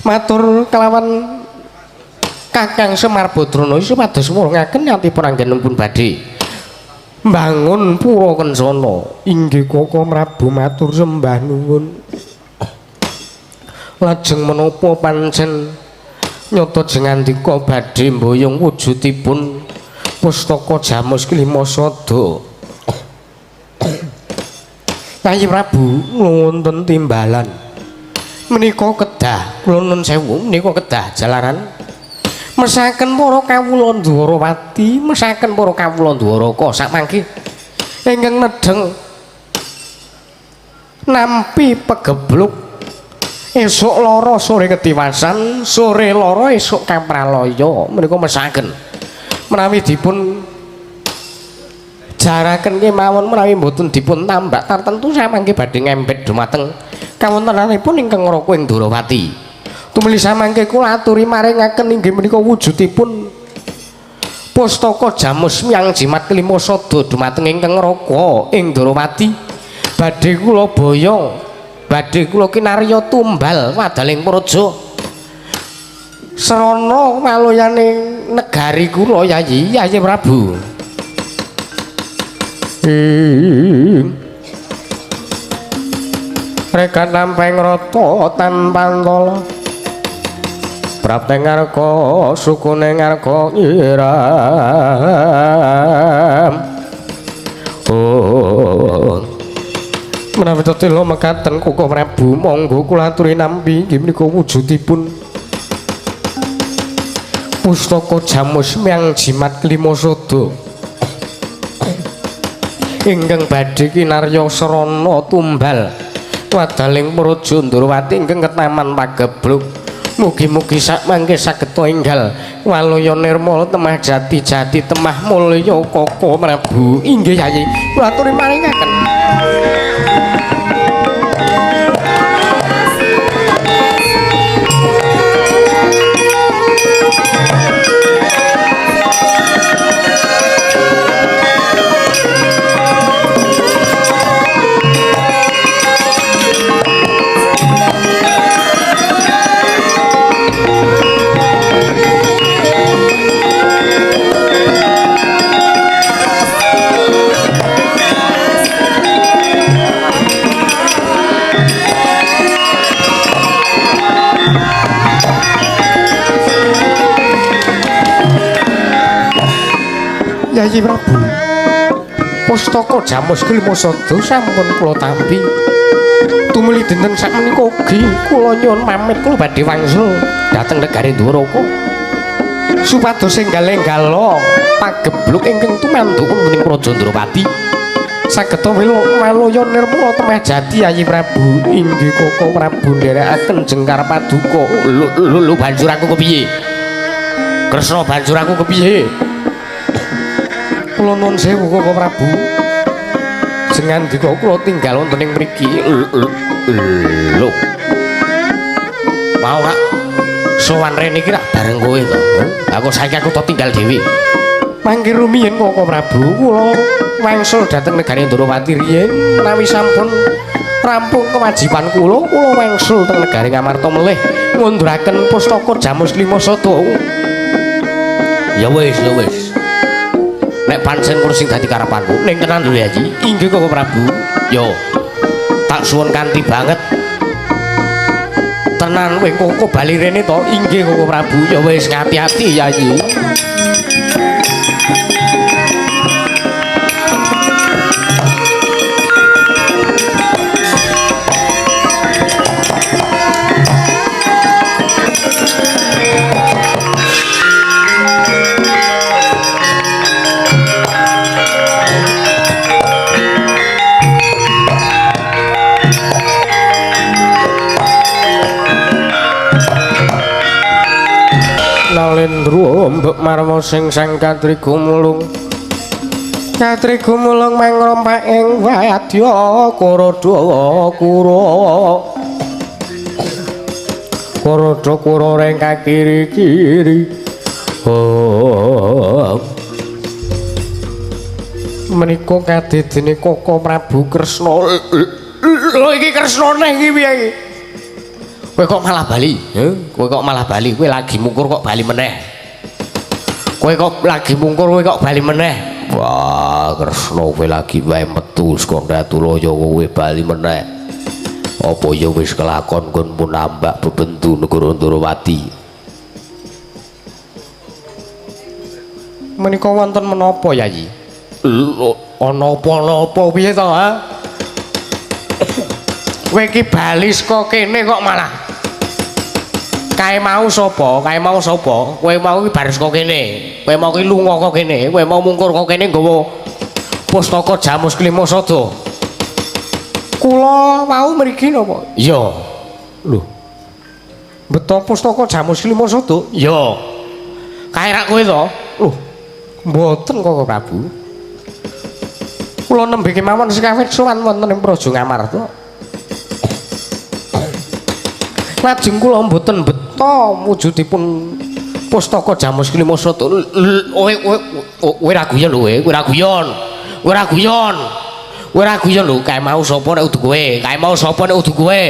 Matur kelawan Kakang Semar Badrana supados mulangaken nyatipun anggenipun badhe mbangun pura kencana. Inggih Koko Prabu matur sembah nuwun. Lajeng menapa pancen nyata jengandika badhe mboyong wujudipun pustaka Jamus Kelima Sada. Kyai Prabu wonten timbalan menika kedah kula nun sewu menika kedah jalaran mesaken para kawula Ndwarawati, mesaken para kawula Ndwaraka sakmangke ingkang nedheng nampi pegebluk esuk lara sore ketiwasan, sore lara esuk kapralaya menika mesaken menawi dipun jaraken kemawon menawi mboten dipun tambak tartentu samangke badhe ngempet dumateng kawontenanipun ingkang ngraka ing Ndwarawati. Tumuli samangke kula aturi maringaken inggih menika wujudipun pustaka Jamus Miang Jimat Kelima Sada dumateng ingkang ngraka ing Ndwarawati. Badhe kula boyong, badhe kula kinarya tumbal wadaling praja srana waloyane negari kula Yayi, Yayi Prabu. Rekan tampeng rata tanpa prapteng ngarka sukune ngarka iram. Oh menawi tetela mekaten Koko Prabu monggo kula aturi nampi inggih menika wujudipun pustaka Jamus Miang Jimat Kelima Sada ingkang badhe kinarya srana tumbal wadaling praja Ndwarawati ingkang ketaman pagebluk. Mugi-mugi sakmangke saged enggal walaya nirmala temah jati-jati temah mulya Koko Prabu. Inggih Yayi, kula aturi maringaken. Yayi Prabu, pustaka Jamus Klimasada sampun kula tampi. Tumuli dinten sakmenika ugi kula nyuwun pamit, kula badhe wangsul dhateng negari Dwaraka. Supados enggal-enggala pagebluk ingkang tumanduk wonten ing Praja Ndrawati. Saged walaya nirmala temah jati Yayi Prabu. Inggih Koko Prabu nderekaken jengkar paduka. Lho lho banjur aku kepiye? Kresna banjur aku kepiye? Kula nuwun sewu Koko Prabu. Jengandika kula tinggal wonten ing mriki. Lho. Mau rak sowan rene iki rak bareng kowe to. Aku saiki aku to tinggal dhewe. Mangke rumiyin Koko Prabu, kula wangsul dhateng negari Ndrawati riyin menawi sampun rampung kewajiban kula, kula wangsul teng negari Ngamarta melih ngunduraken pustaka Jamus Klimasada. Ya wis, ya wis. Nek pancen kuwi sing dadi karepanku, ning tenan lho Yayi. Inggih Koko Prabu. Yo. Tak suwun kanthi banget. Tenan kowe Koko bali rene to? Inggih Koko Prabu. Ya wis ngati-ati Yayi. Nalendra mbok marma sing sang katri gumulung. Katri gumulung mangrompak ing wadya Kuradha kura. Kuradha kura ring kakiri-kiri. Oh. Menika kadedene Koko Prabu Kresna. Lho iki Kresna neh iki piye iki? Kowe kok malah bali? Kowe kok malah bali? Kowe lagi mungkur kok bali meneh? Kowe kok lagi mungkur kowe kok bali meneh? Wah, Kresna kowe lagi wae metu saka Ndatulaya kowe bali meneh. Apa ya wis kelakon nggonmu nambak bebendu negara Ndrawati? Menika wonten menapa, Yayi? Lho, ana apa-apa piye to, ha? Kowe iki bali saka kene kok malah kae mau sapa? Kae mau sapa? Kowe mau iki bar saka kene. Kowe mau iki lunga kok kene. Kowe mau mungkur kok kene nggawa pustaka Jamus Klimasada. Kula wau mriki napa? Iya. Lho. Beto pustaka Jamus Klimasada? Iya. Kae rak kowe to? Lho. Mboten Koko Prabu. Kula nembe kemawon sekawit sowan wonten ing Praja Ngamarta. Lajeng kula mboten beta wujudipun pustaka Jamus Klimasada. Kowe kowe ra guyon lho kowe, kowe ra guyon. Kowe ra guyon. Kowe ra guyon lho, kae mau sapa nek udu kowe? Kae mau sapa nek udu kowe?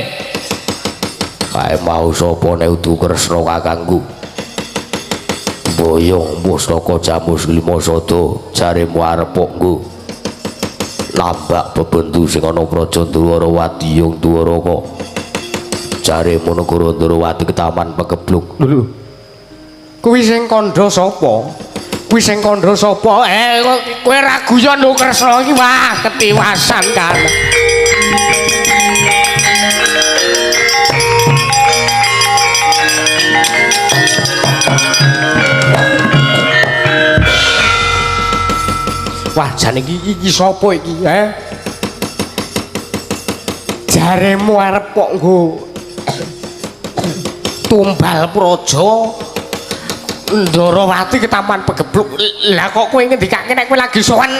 Kae mau sapa nek udu Kresna kakangku? Boyong pustaka Jamus Klimasada jaremu arep kok nggo lambak bebendu sing ana Praja Ndwarawati yung Dwaraka. Jaremu negara Ndrawati ketaman pegebluk. Lho. Kuwi sing kandha sapa? Kuwi sing kandha sapa? Kowe ra guyon lho Kresna iki, wah ketiwasan kan. Wah, jan iki iki sapa iki, he? Jaremu arep kok nggo tumbal praja Ndrawati ketaman pegebluk. Lah kok kowe ngendikake nek kowe lagi sowan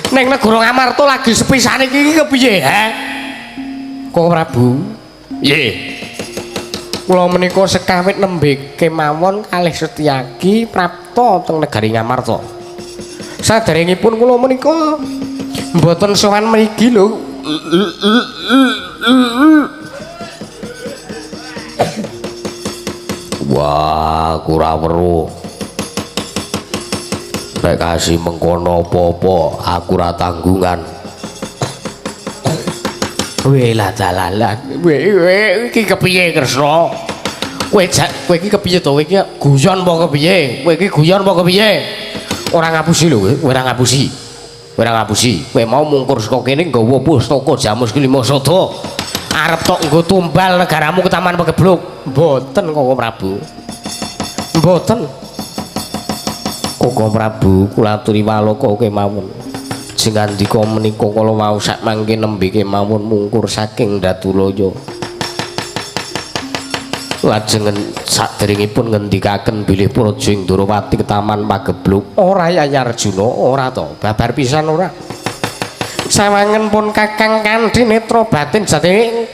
ning negara Ngamarta lagi sepisane iki kepiye, he? Koko Prabu. Nggih. Kula menika sekawit nembe kemawon kalih Setyaki prapta teng negari Ngamarta. Saderengipun kula menika mboten sowan mriki lho. Wah, aku ora weruh. Nek kasih mengkono apa-apa, aku ora tanggungan. Weh lah dalalan. Weh iki kepiye Kresna? Kowe iki kepiye to? Kowe iki guyon apa kepiye? Kowe iki guyon apa kepiye? Ora ngapusi lho kowe, ora ngapusi. Ora ngapusi. Kowe mau mungkur saka kene nggawa pustaka Jamus Kelima Sada. Arep tok nggo tumbal negaramu ke Taman Pagebluk. Mboten Koko Prabu. Mboten. Koko Prabu kula aturi waloka kemawon. Jengandika menika kala wau sak mangke nembe kemawon mungkur saking Datulaya. Lajeng saderengipun ngendikaken bilih Praja ing Ndorowati ke Taman Pagebluk. Ora Yayi Arjuna, ora to. Babar pisan ora. Sawangen pun Kakang kanthi netra batin jatine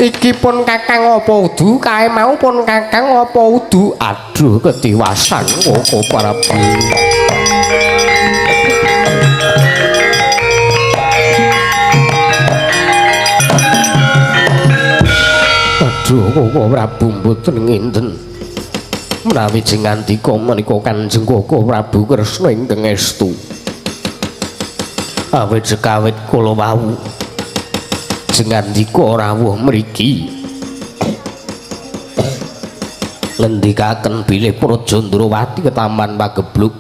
iki pun Kakang apa udu, kae mau pun Kakang apa udu. Aduh ketiwasan Koko Prabu. Aduh Koko Prabu mboten nginten. Menawi jengandika menika Kanjeng Koko Prabu Kresna ingkang estu. Awit sekawit kula wau jengandika rawuh mriki ngendikaken bilih Praja Ndrawati ke Taman Pagebluk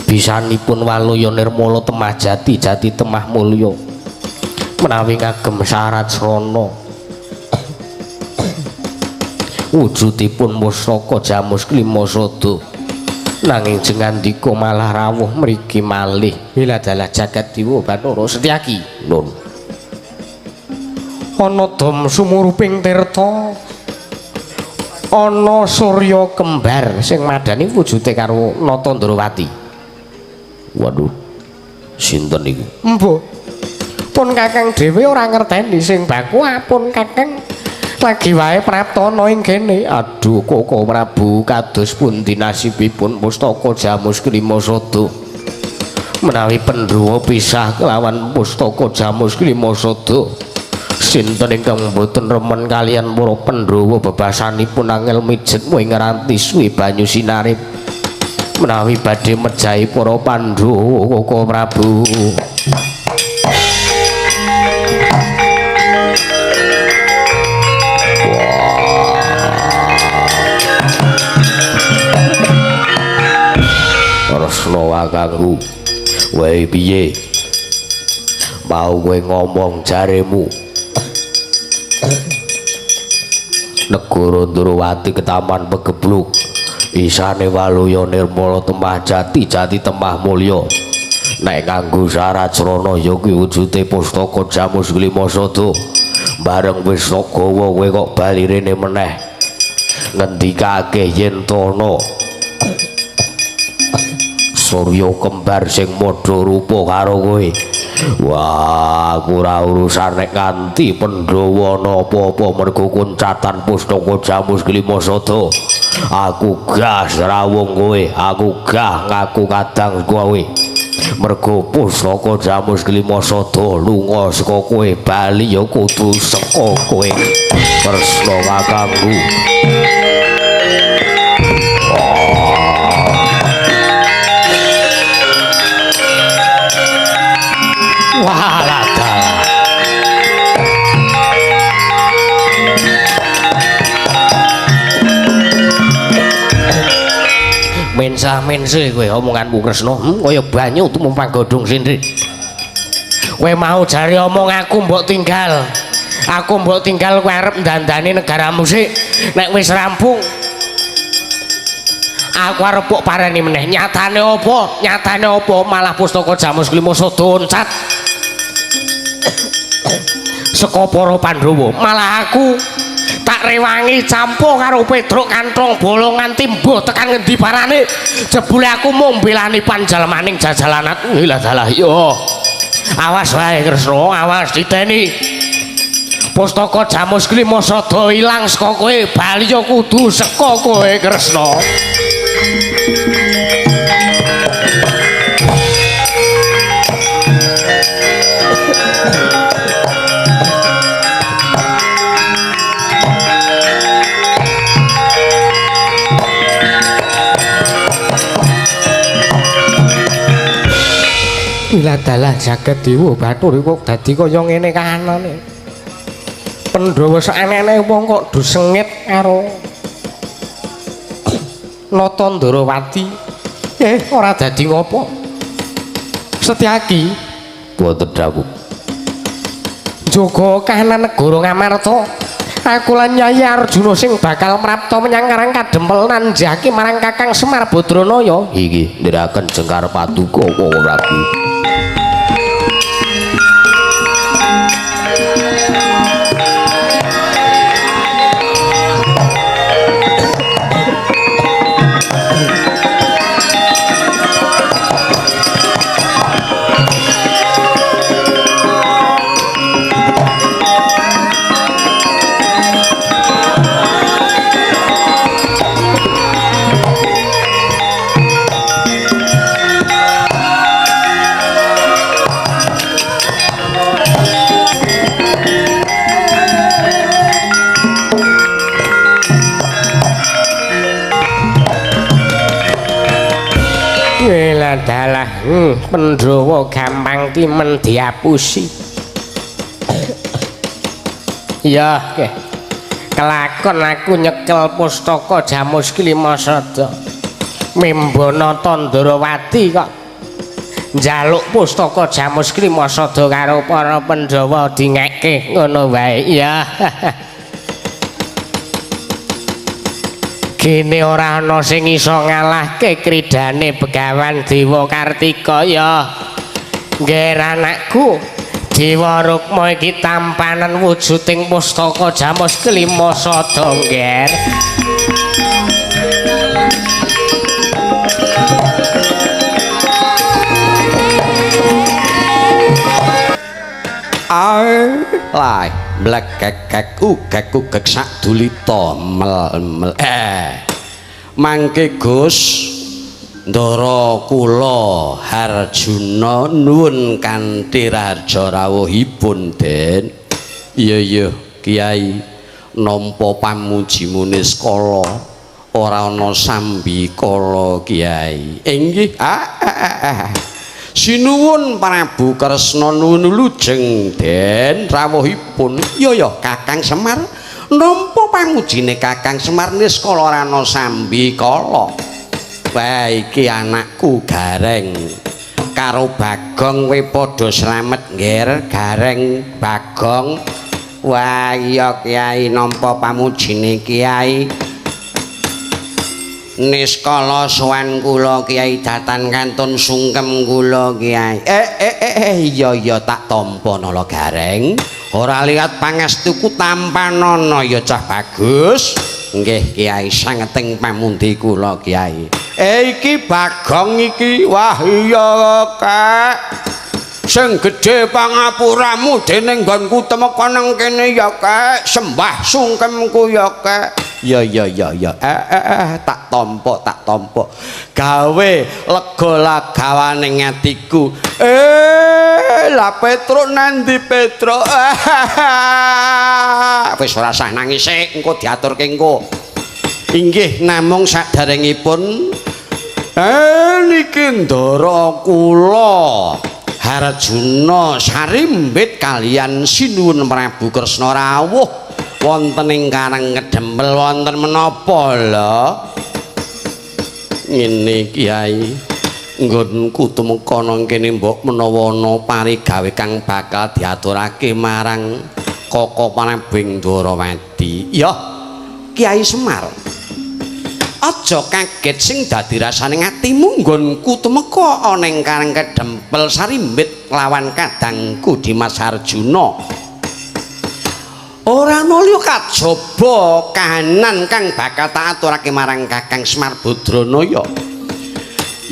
bisanipun waluya nirmala temah jati jati temah mulya menawi ngagem syarat srana wujudipun pusaka Jamus Klima Sada nanging jengandika malah rawuh mriki malih. Wiladalah jagat dewa Bathara Setyaki. Nun ana dom sumuruping tirta, ana surya kembar sing madani wujude karo Nata Ndrawati. Waduh, sinten niku? Mbuh, pun Kakang dhewe ora ngerteni sing baku pun Kakang lagi wae praptana ing kene. Aduh Koko Prabu, kados pundi nasibipun pustaka Jamus Klima Sada? Menawi Pandhawa pisah kelawan pustaka Jamus Klima Sada, sinten ingkang mboten remen kalian para Pandhawa bebasanipun angel mijet ing ranti suwi banyu sinarip menawi badhe mejahi para Pandhawa Koko Prabu. Kresna kakangku, wae piye? Mau kowe ngomong jaremu negara Ndrawati ke Taman Pagebluk isane waluya nirmala temah jati jati temah mulya nek nganggo syarat srana ya kuwi wujude pustaka Jamus Klima Sada. Bareng wis gawa kowe kok bali rene meneh ngendikake yen tono surya kembar sing padha rupa karo kowe. Wah, aku ora urusan nek nganti Pandhawa ana apa-apa mergo kuncatan pustaka Jamus Klima Sada. Aku gah srawung kowe, aku gah ngaku kadang kowe. Mergo pustaka Jamus Klima Sada lunga saka kowe bali ya kudu saka kowe. Kresna kakangku. Wah, mensah-mense kowe omonganmu Kresna, kaya banyu tumumpang godhong sindri. Kowe mau jare omong aku mbok tinggal. Aku mbok tinggal kowe arep ndandani negaramu sik. Nek wis rampung aku arep mbok parani meneh. Nyatane apa? Nyatane apa? Malah pustaka Jamus Klima Sada oncat saka para Pandhawa. Malah aku tak rewangi campo karo Petruk kantong bolong nganti mbuh tekan ngendi parane. Jebule aku mung mbelani panjalmaning jajalanat. Lah dalah yo. Awas wae Kresna, awas diteni. Pustaka Jamus Klima Sada ilang saka kowe, bali yo kudu saka kowe Kresna. Wiladalah jagat dewa Bathara kok dadi kaya ngene kahanane. Pandhawa saenene wong kok do sengit karo Nata Ndrawati. Ora dadi ngopo. Setyaki wonten dawuh. Jaga kahanan negara Ngamarta. Aku lan Nyai Arjuna sing bakal mrapta menyang Karang Kadempel nanjaki marang Kakang Semar Badranaya. Inggih, ndherekaken jengkar paduka Koko Prabu. Dalah Pandhawa gampang timen diapusi. Ya, kelakon aku nyekel pustaka Jamus Kelima Sada. Mimbana Tandrawati kok njaluk pustaka Jamus Kelima Sada karo para Pandhawa dingekke ngono wae. Ya. Gene ora ana sing iso ngalahke kridane Begawan Dewa Kartika ya. Ngger anakku, Dewa Rukma iki tampanan wujuding pustaka Jamus Kelima Sada, ngger. Lai mlekekek ugek ugek sak dulita mel mel. Mangke Gus Ndara kula Harjuna nuwun kanthi raharja rawuhipun Den. Iya iya Kiai, nampa pamujimu niskala ora ana sambikala Kiai. Inggih. Sinuwun Prabu Kresna nuwun lujeng Den rawuhipun. Iya ya Kakang Semar, nampa pamujine Kakang Semar niskala ora ana sambikala. Wah iki anakku Gareng karo Bagong kowe padha slamet ngger. Gareng Bagong. Wah iya Kiai, nampa pamujine Kiai. Niskala sowan kula Kiai datan kantun sungkem kula Kiai. Iya iya tak tampa nala Gareng. Ora lihat pangestuku tampanana ya cah bagus. Nggih Kiai, sangeting pamundi kula Kiai. Iki Bagong iki. Wah iya Kak. Sing gedhe pangapuramu dening nggonku temeka nang kene ya Kak. Sembah sungkemku ya Kak. Ya ya ya ya. Tak tampa tak tampa. Gawe lega lagawane atiku. Lah Petruk nandi Petruk. Wis ora usah nangis sik, engko diaturke engko. Inggih namung saderengipun niki ndara kula Harjuna sarimbit kalian Sinuwun Prabu Kresna rawuh wonten ing Karang Kedempel wonten menapa lho? Ngene Kiai, nggonku tumeka nang kene mbok menawa ana parigawe kang bakal diaturake marang Koko Prabu Ndorowati. Ya, Kiai Semar. Aja kaget sing dadi rasane atimu nggonku tumeka ana ing Karang Kedempel sarimbit lawan kadangku Dimas Arjuna. Ora ana liya kajaba kahanan kang bakal tak aturake marang Kakang Semar Badranaya.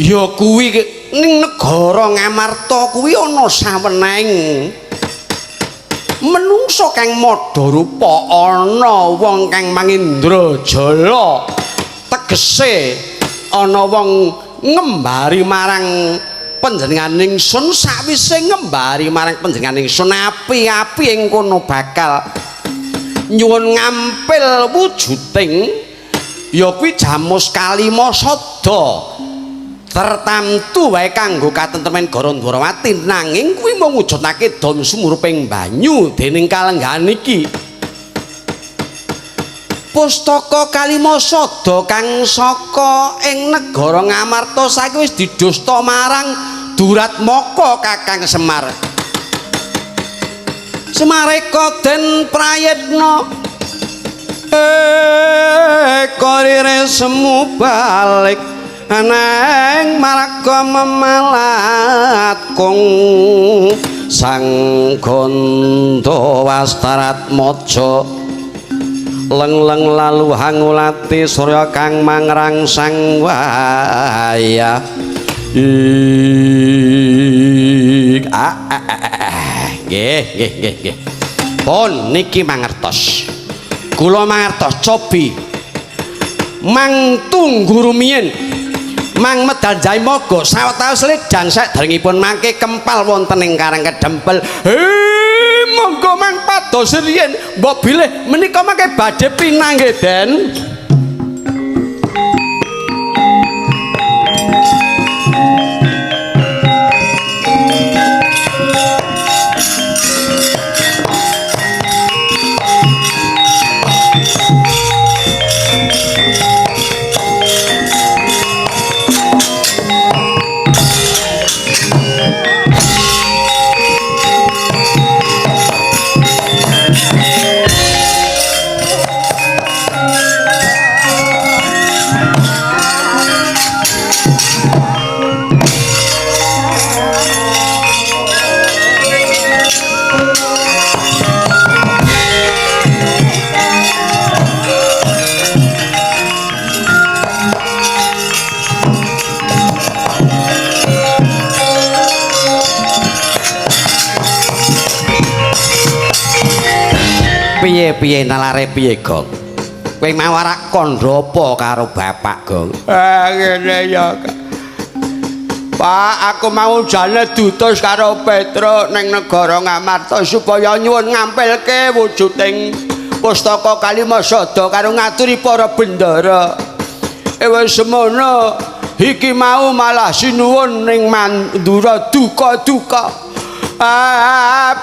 Ya kuwi ning negara Ngamarta kuwi ana saweneng menungsa kang madha rupa, ana wong kang mangindrajala. Tegese ana wong ngembari marang panjenengan ingsun, sakwise ngembari marang panjenengan ingsun api-api ing kono bakal nyuwun ngampil wujuding ya kuwi Jamus Kalima Sada tertamtu wae kanggo katentreman Negara Ndwarawati, nanging kuwi mung wujudake don sumuruping banyu dening kalenggahan iki. Pustaka Kalimasada kang saka ing negara Ngamarta saiki wis didusta marang Duratmaka Kakang Semar. Semareka den prayitna korire semu balik neng marga memalat kung sang Ganda Wastarat Maja leng-leng lalu hangulati surya kang mangrangsang waya. Nggih nggih nggih nggih. Pun niki mangertos. Kula mangertos cobi mang tunggu rumiyin mang medal Jaimaga sawetawis ledang saderengipun mangke kempal wonten ing Karang Kedempel. Monggo mang pados riyin mbok bilih menika mangke badhe pinanggih Den. Piye-piye nalare piye, Gong? Kowe mau arak kandha apa karo bapak, Gong? Ngene ya, Pak, aku mau jane diutus karo Petruk ning negara Ngamarta supaya nyuwun ngampilke wujuding pustaka Kalimasada karo ngaturi para bendara. Wis semono, iki mau malah sinuwun ning Mandura duka-duka.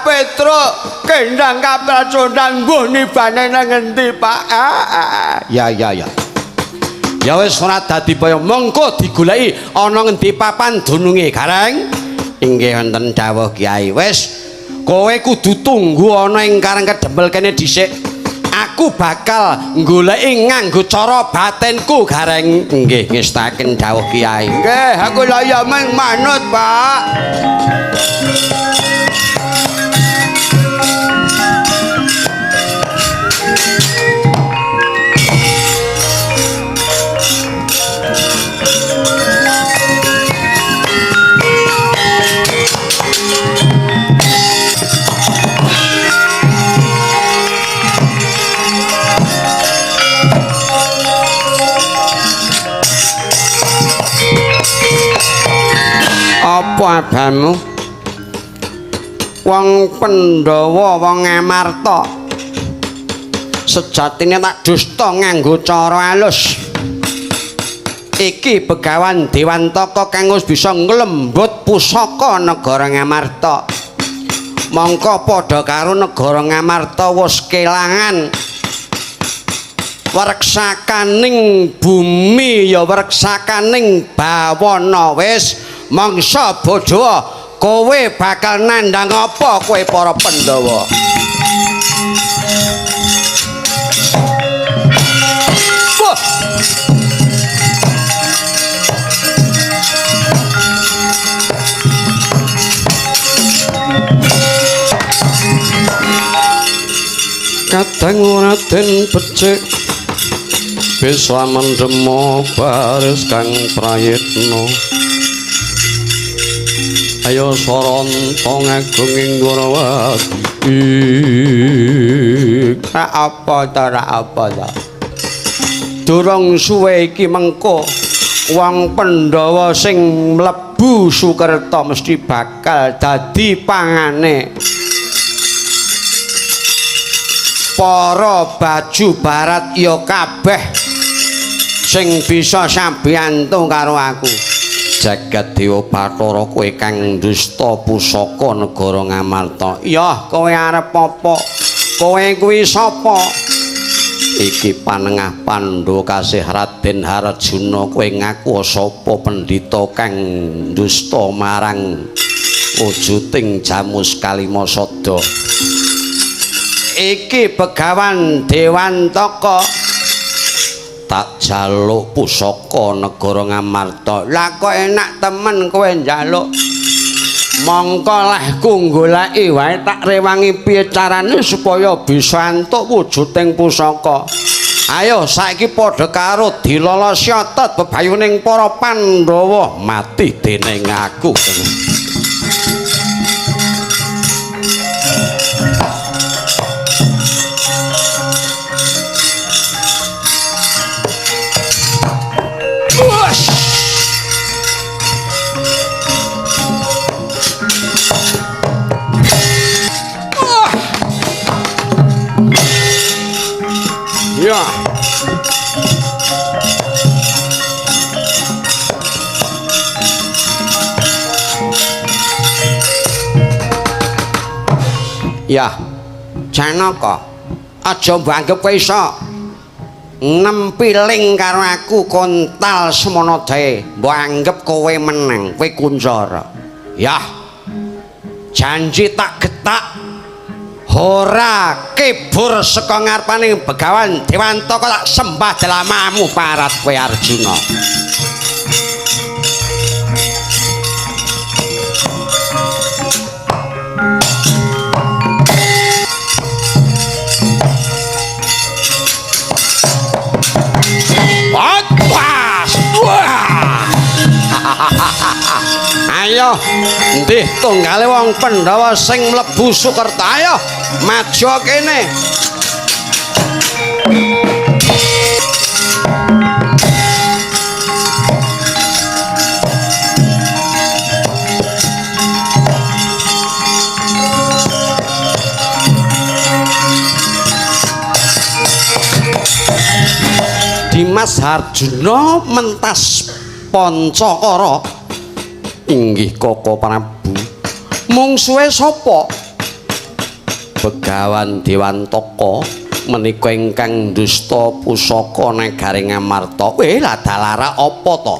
Petruk kendang kapracondang mbuh nibane nang ngendi, Pak? Ya ya ya. Ya wis ora dadi baya, mongko digoleki ana ngendi papan dununge, Gareng? Inggih wonten dawuh Kyai. Wis, kowe kudu tunggu ana ing Karang Kedempel kene dhisik. Aku bakal goleki nganggo cara batinku, Gareng. Nggih, ngestaken dawuh Kyai. Nggih, aku lha ya mung manut, Pak. Apa abamu? Wong Pandhawa, wong Ngamarta sejatine tak dusta nganggo cara alus. Iki Begawan Dewantaka kang wis bisa nglembut pusaka negara Ngamarta. Mongko padha karo negara Ngamarta wis kelangan wreksakaning bumi ya wreksakaning bawana. Wis mangsa bodho, kowe bakal nandhang apa kowe para Pandhawa? Wah. Kadang Raden becik bisa mendemo baris kang prayitna. Ayo saranta ngagung ing Dwarawati. Ra apa ta, ra apa ta. Durung suwe iki mengko wong Pandhawa sing mlebu Sukerta mesti bakal dadi pangane para baju barat ya kabeh sing bisa sambiyantu karo aku. Jagat Dewa Bathara, kowe kang dusta pusaka negara Ngamarta. Ya, kowe arep apa? Kowe kuwi sapa? Iki panengah Pandhawa kasih Raden Harjuna, kowe ngaku sapa pendhita kang dusta marang wujuding Jamus Kalimasada? Iki Begawan Dewantaka, tak jaluk pusaka negara Ngamarta. Lah kok enak temen kowe njaluk? Mongko lehku goleki wae, tak rewangi piye carane supaya bisa antuk wujuding pusaka. Ayo saiki padha karo dilolosi otot bebayuning para Pandhawa, mati dening aku. Ya. Ya, Janaka, aja mbok anggep kowe iso nempiling karo aku kontal semono dae. Mbok anggep kowe menang, kowe kuncara. Ya. Janji tak getak ora kebur saka ngarepane Begawan Dewantaka, tak sembah delamamu parat kowe Arjuna. Ayo, endi tunggale wong Pandhawa sing mlebu Sukerta? Ayo, maju kene. Dimas Harjuna mentas Pancakara. Inggih Koko Prabu. Mungsuhe sapa? Begawan Dewantaka menika ingkang dusta pusaka nagari Ngamarta. Weh, lah dalara apa to?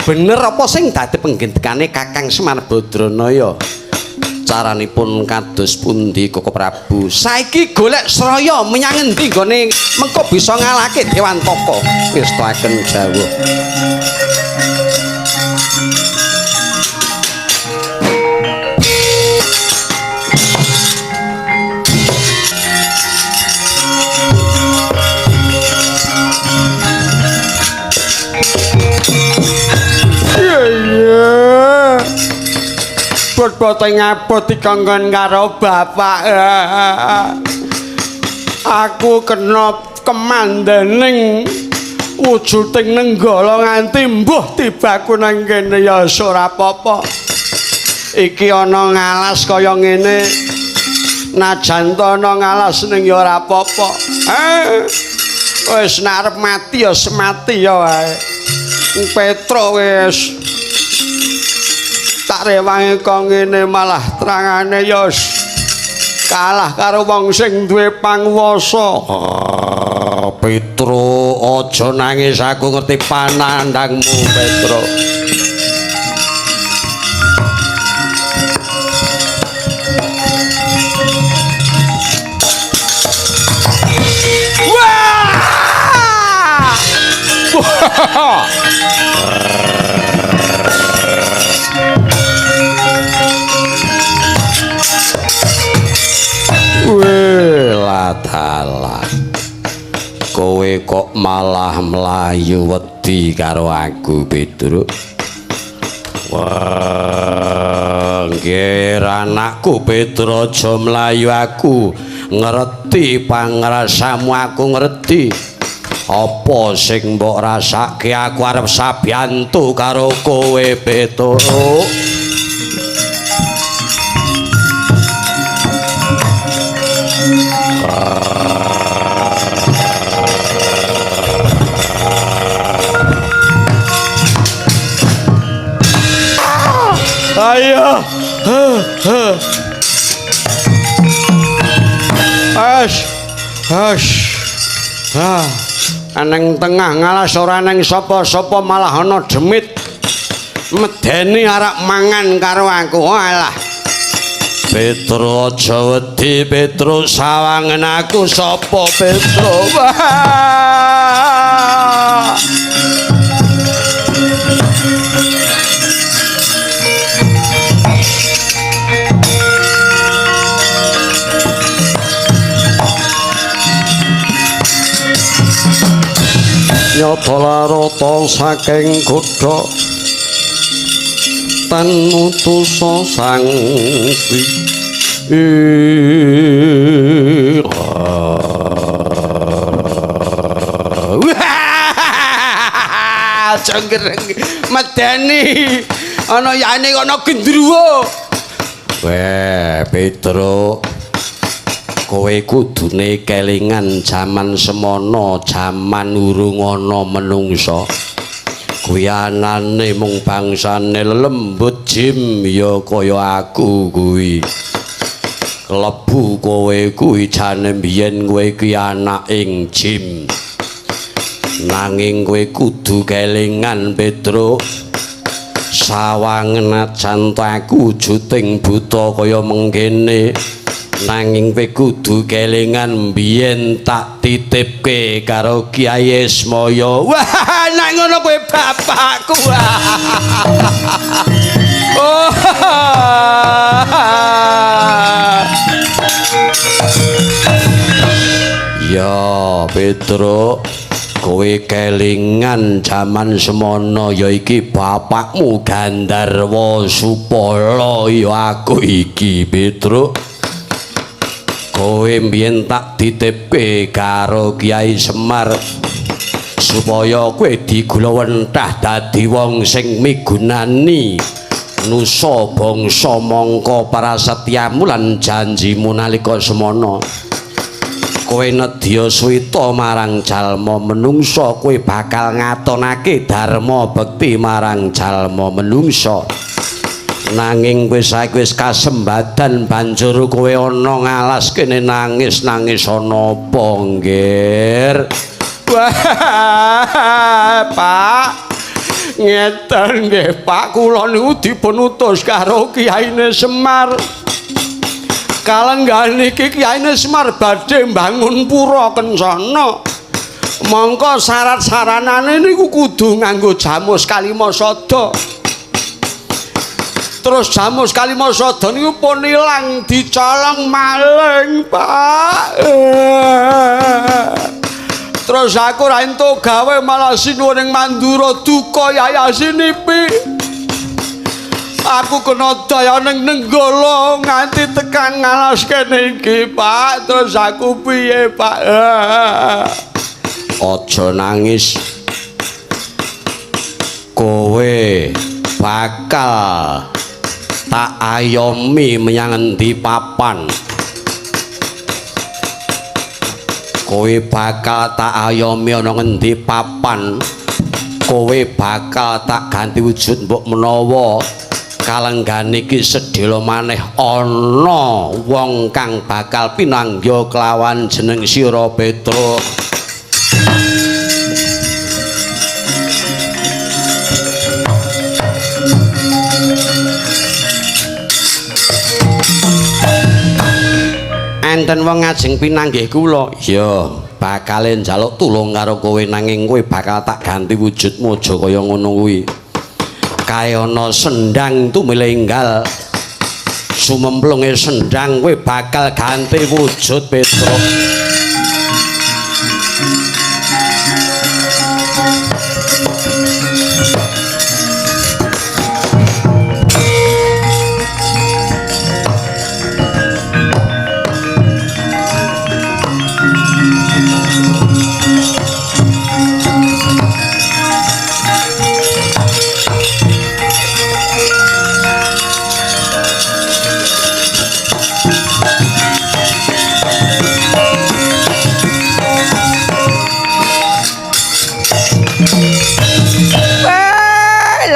Bener apa sing dadi penggendekane Kakang Semar Badranaya? Caranipun kados pundi Koko Prabu? Saiki golek sraya menyang endi nggone mengko bisa ngalahke Dewantaka? Wis taken jawuh. Bot-bote ngabot dikongkon karo bapak. Aku kena kemandening wujuding nenggala nganti mbuh tibaku nang kene ya ora apa-apa. Iki ana ngalas kaya ngene. Najan to ana ngalas ning ya ora apa-apa. Wis nek arep mati ya semati ya wae. Petro wis tak rewangi kok ngene malah terangane ya kalah karo wong sing duwe panguwasa. Petro aja nangis, aku ngerti panandangmu Petro. Wah! Dalah, kowe kok malah mlayu wedi karo aku Petruk. Wah, nggih anakku Petruk, aja mlayu, aku ngerti pangrasamu, aku ngerti apa sing mbok rasake. Aku arep sabiyantu karo kowe Petruk. Ayo. Ash. Ash. Ah, nang tengah ngalas ora nang sapa-sapa malah ana demit. Medeni arep mangan karo aku. Alah. Petro aja wedi, Petro sawangen aku sapa Petro. Nyata larata saking kutha tan utusa sang jenggereng medeni ana yane ana gendruwo. Weh Petro, kowe kudune kelingan jaman semono, jaman urung ana menungsa. Kuwi anane mung bangsane lelembut jim ya kaya aku kuwi. Klebu kowe kuwi jane biyen kowe iki anaking jim. Nanging kowe kudu kelingan Petro. Sawangen ajan aku wujuding buta kaya mengkene. Nanging kowe kudu kelingan biyen tak titipke karo Kyai Ismaya. Wah, nek ngono kowe bapakku. Oh. Ya, Petro, kowe kelingan jaman semono ya iki bapakmu Gandharwa Supala ya aku iki, Petro. Kowe mbiyen tak ditipke karo Kyai Semar supaya kowe digulawentah dadi wong sing migunani nusa bangsa mangka prasetyamu lan janjimu nalika semono. Kowe nedya suwita marang jalma menungsa, kowe bakal ngatonake dharma bekti marang jalma menungsa. Nanging kowe saiki wis kasembadan banjur kowe ana ngalas kene nangis-nangis ana apa, Nggir? Wah, Pak. Ngeten nggih, Pak, kula niku dipun utus karo Kyaine Semar. Kalenggahan niki Kyaine Semar badhe mbangun pura kencana. Mongko syarat saranane niku kudu nganggo jamus kalimasada. Terus jamus kalimasada niku pun ilang dicolong maling, Pak. Terus aku ra entuk gawe malah sinuwun ing Mandura duka yayasinipi. Aku kena daya ning Nenggala nganti tekan ngalas kene iki, Pak. Terus aku piye, Pak? Aja nangis. Kowe bakal tak ayomi menyang endi papan. Kowe bakal tak ayomi ana ngendi papan. Kowe bakal tak ganti wujud mbok menawa kalenggan iki sedhela maneh ana wong kang bakal pinangya kelawan jeneng sira Petro. Enten wong ngajeng pinanggih kula. Iya, bakale njaluk tulung karo kowe nanging kowe bakal tak ganti wujudmu aja kaya ngono kuwi. Kae ana sendang tumilenggal. Sumemplunge sendang kowe bakal ganti wujud Petro.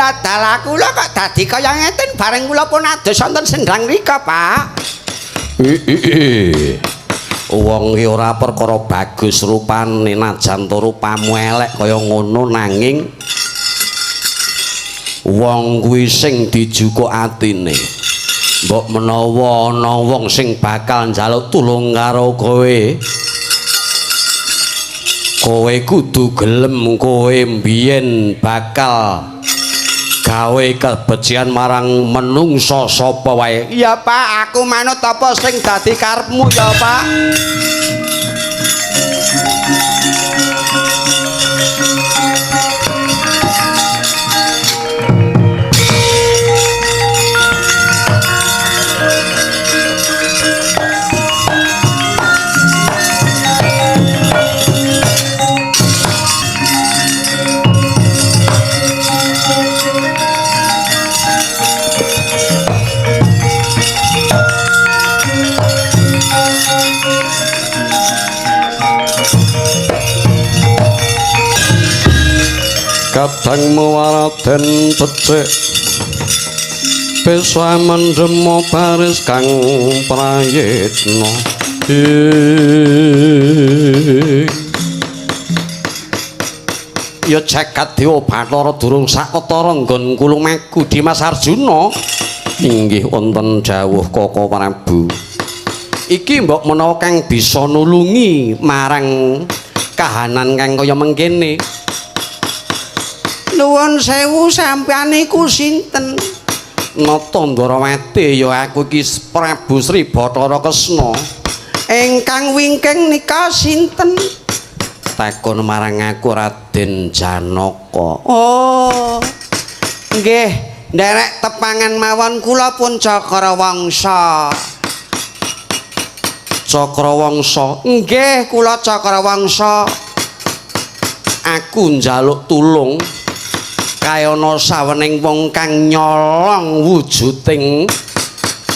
Dalah kula kok dadi kaya ngeten bareng kula pun adus wonten sendang rika, Pak. Wong ki ora perkara bagus rupane, najan to rupamu elek kaya ngono, nanging wong kuwi sing dijukuk atine. Mbok menawa ana wong sing bakal njaluk tulung karo kowe, kowe kudu gelem. Kowe mbiyen bakal gawe kebecikan marang menungsa sapa wae. Iya Pak, aku manut apa sing dadi karepmu ya Pak. Kadang muwaraden becik bisa mendemo baris kang prayitna. Ya jagat dewa Bathara durung saketara nggon kulumaku Dimas Arjuna. Inggih wonten dawuh Koko Prabu. Iki mbok menawa kang bisa nulungi marang kahanan kang kaya mengkene. Nuwun sewu, sampeyan niku sinten? Nata Ndarawati, ya aku iki Prabu Sri Bathara Kresna. Ingkang wingking nika sinten? Takon marang aku Raden Janaka. Oh. Nggih, nderek tepangan mawon kula pun Cakrawangsa. Cakrawangsa. Nggih, kula Cakrawangsa. Aku njaluk tulung. Kayana sawening wong kang nyolong wujuding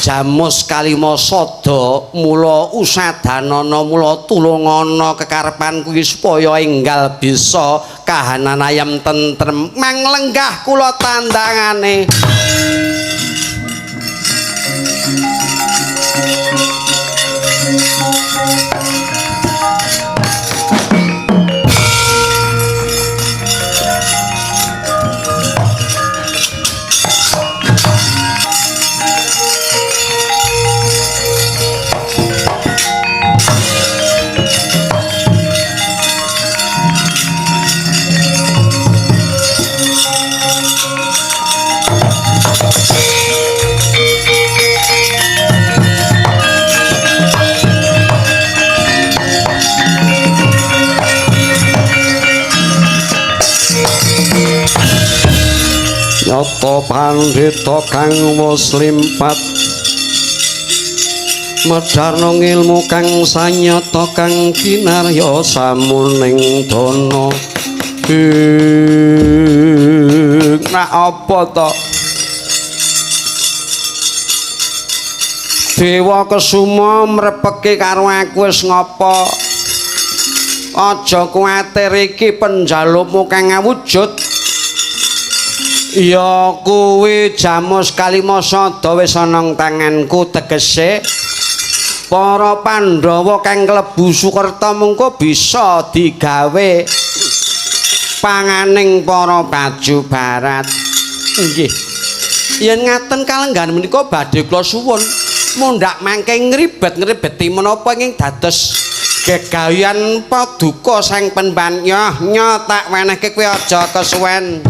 jamus kalima sada, mula usadanana, mula tulungana kekarepan kuwi supaya enggal bisa kahanan ayem tentrem. Manglenggah kula tandangane. Nyata pandhita kang wis limpat medharna ngilmu kang sanyata kang kinarya samuning dana. Nak apa to? Dewa Kesuma mrepeke karo aku wis ngapa? Aja kuwatir, iki penjalukmu kang awujud. Ya kuwi jamus kalima sada wis ana tanganku, tegese para Pandhawa kang klebu Sukerta mengko bisa digawe panganing para baju barat. Nggih. Yen ngaten kalenggan menika badhe kula suwun mundhak mangke ngribet-ngribeti menapa ing dados gegawean paduka sang penban. Nyoh nyo tak wenehke kowe aja kesuwen.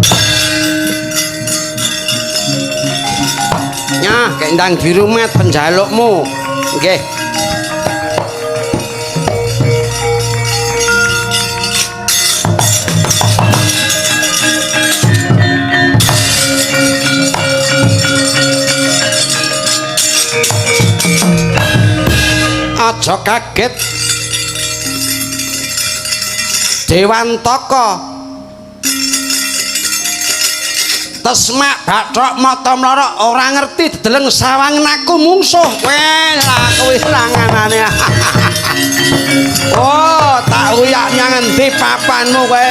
Nyah, kendang dirumat penjalukmu. Nggih. Aja kaget. Dewantaka Tesmak bathok mata mlorok ora ngerti dedeleng sawangen aku mungsuh. Weh, lah kuwi langanane. Oh, tak uyak nyang endi papanmu kowe.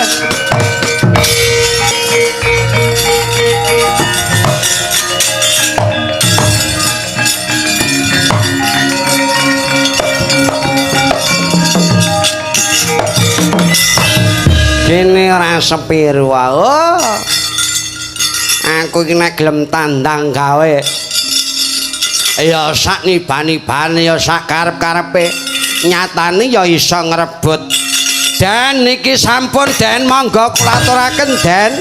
Regane ora sepiro. Oh. Aku iki nek gelem tandang gawe ya sak niban-nibane ya sak karep-karepe. Nyatane ya iso ngrebut. Den niki sampun Den, monggo kula aturaken Den.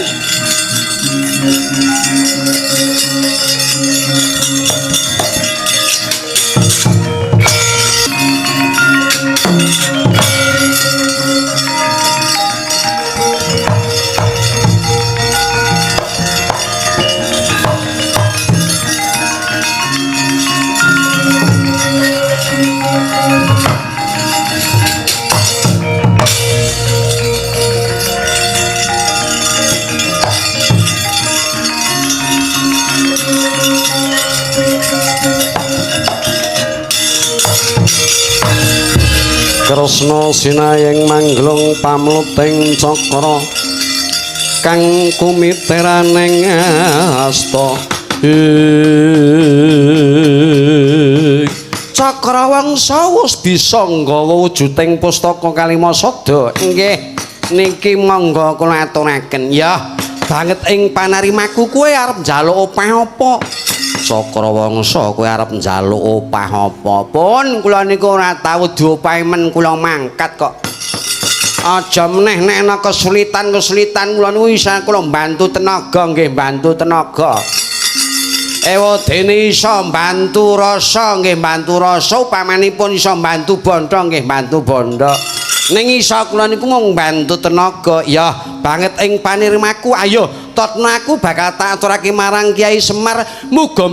Kresna sinayeng mangglung pamluting cakra kang kumiteraning asta. Cakra Wangsa wis bisa nggawa wujuding pustaka Kalimasada. Nggih, niki monggo kula aturaken. Ya, banget ing panarimaku kowe arep njaluk opah apa? Cakra Wangsa kowe arep njaluk opah apa? Pun kula niku ora tau diopahi men kula mangkat kok. Aja meneh nek ana kesulitan-kesulitan kula niku isa kula mbantu tenaga nggih mbantu tenaga. Ewadene iso mbantu rasa nggih mbantu rasa, upamanipun iso mbantu bondo nggih mbantu bondo. Ning iso kula niku mung mbantu tenaga. Ya banget ing panirimaku, ayo totno aku bakal tak aturake marang Kyai Semar, muga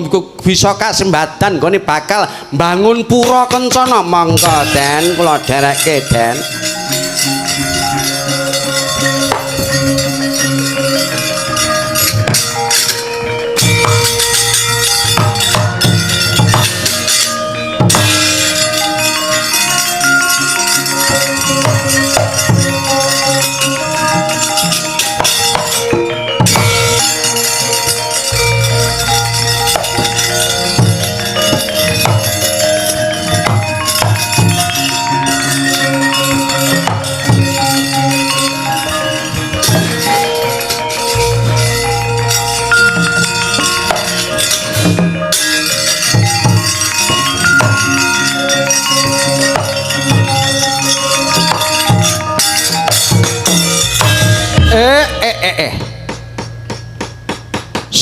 bisa kasembadan nggone bakal mbangun pura kencana. Monggo Den, kula dherekke Den.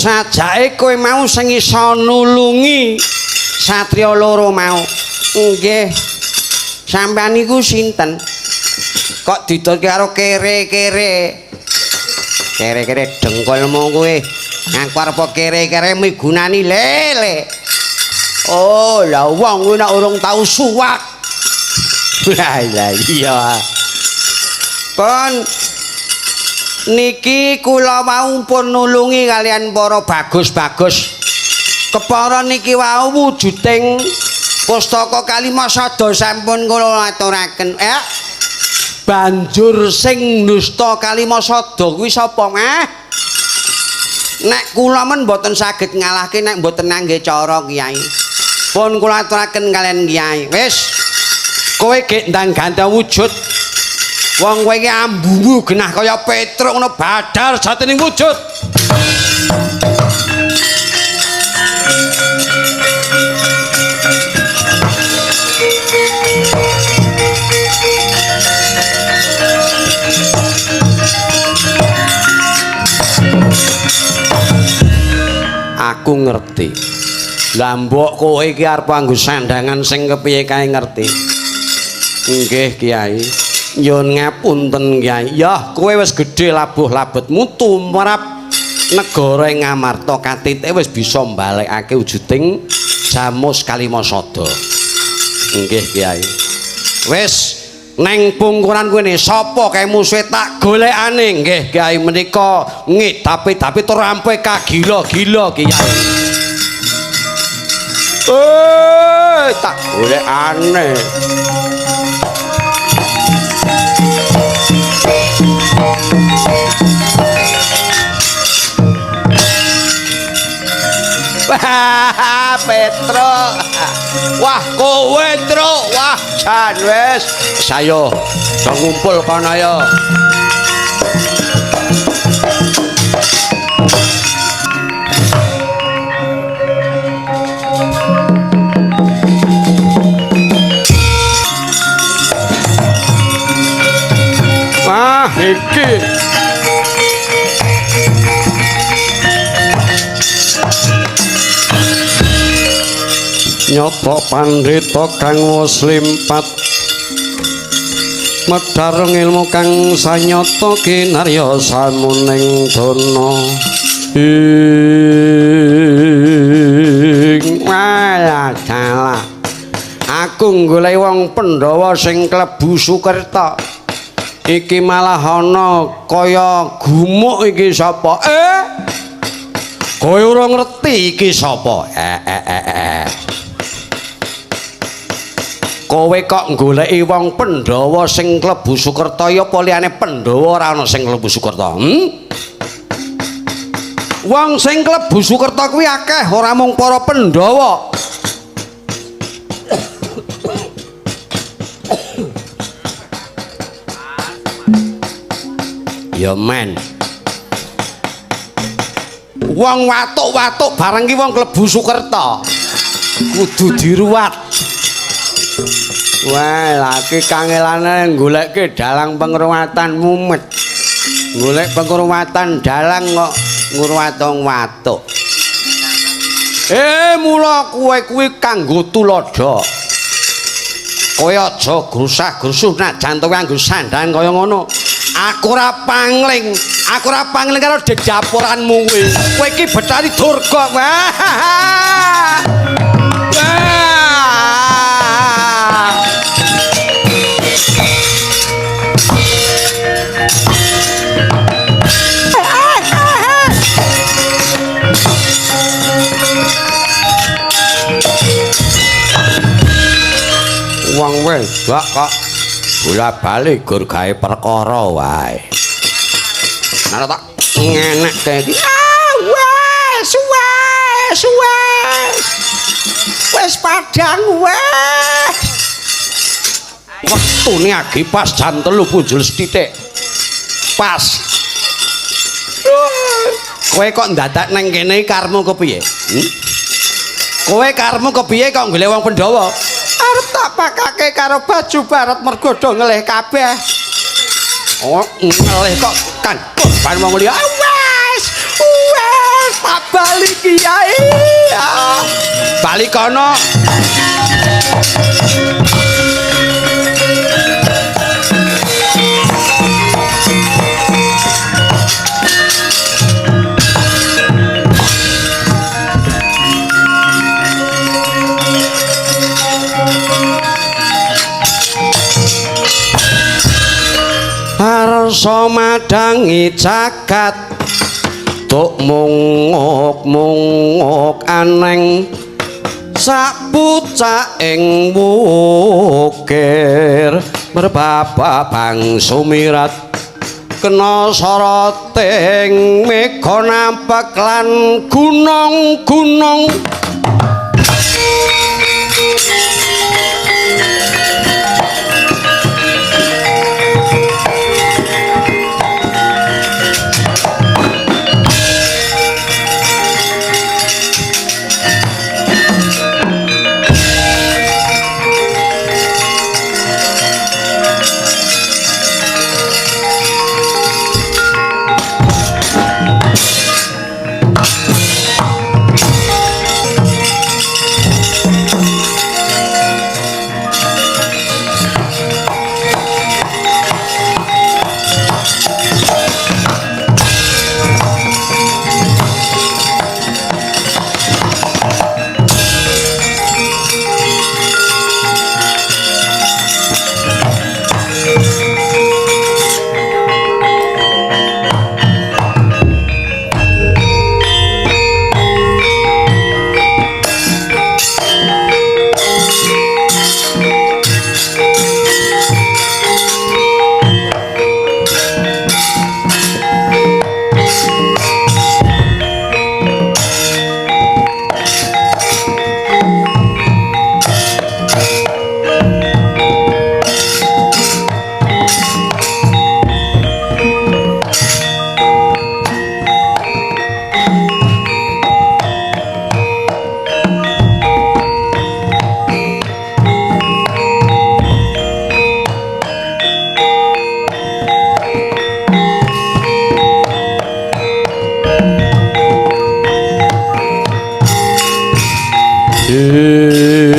Sajake kowe mau sing iso nulungi satriya loro mau. Nggih. Sampeyan niku sinten? Kok didolke karo kere-kere? Kere-kere dengkulmu kowe. Aku arep kere-kere migunani lele. Oh, lah wong kuwi nek urung tau suwak. Lah iya. Pun niki kula wau pun nulungi kalian para bagus-bagus. Kepara niki wau wujuding pustaka Kalimasada sampun kula aturaken. Banjur sing nusta Kalimasada kuwi sapa, Mah? Nek kula men mboten saged ngalahke nek mboten ngangge cara Kyai. Pun kula aturaken kalian Kyai. Wis, kowe gek ndang ganti wujud. Wong kowe iki ambumu genah kaya Petruk ngono badar jatining wujud. Aku ngerti. Lah mbok kowe iki arep nganggo sandangan sing kepiye kae ngerti. Nggih Kyai. Nyuwun ngapunten Kyai. Yah, kowe wis gedhe labuh labetmu tumrap negara ing Ngamarta katite wis bisa mbalekake wujuding Jamus Kalimasada. Nggih Kyai. Wis neng pungkuran kene sapa kae musuhe tak golekane. Nggih Kyai, menika ngedapi-dapi tur ampe kagila-gila Kyai. Tak golekane. Wah, Petro. Wah, kowe, Tru. Wah, jan wis. Sayo, do ngumpul kono ya. Iki. Nyata pandhita kang wis limpat medhar ilmu kang sanyata kinarya samuning dana ing walah dalah aku golek wong Pandhawa sing klebu Sukerta iki malah ana kaya gumuk iki sapa kowe ora ngerti iki sapa kowe kok goleki wong Pandhawa sing klebu Sukerta ya apa liyane Pandhawa ora ana sing klebu Sukerta Wong sing klebu Sukerta kuwi akeh ora mung para Pandhawa. Ya men. Wong watuk-watuk bareng ki wong klebu Sukerta. Kudu diruwat. Wah, laki kangelane golekke dalang pengruwatan mumet. Golek pengruwatan dalang kok ngruwat wong watuk. Mula kowe kuwi kanggo tuladha. Kowe aja grusah-grusuh nak jantung nganggo sandhangan kaya ngono. Aku ora pangling, aku ora pangling karo dedapuranmu kuwi. Kowe iki Bathari Durga. Wah. Wong wedok kok bola-bali gur gawe perkara wae. Nah tak ngenekke iki. Ah wes wes wes. Wes padang wes. Wektune agi pas jam 3.05. Pas. Kowe kok ndadak nang kene karepmu kepiye? Kowe karepmu kepiye kok golek wong Pandhawa? Arep tak pakake karo baju barat mergo do ngelih kabeh. Oh, ngelih kok kan korban wong liya. Wes, wes, tak bali kiai. Bali kono. Arsa madangi jagat tuk munguk-munguk aneng sak pucaking wukir merbabak bangsa mirat kena soroting mega nampek lan gunung-gunung. Ing.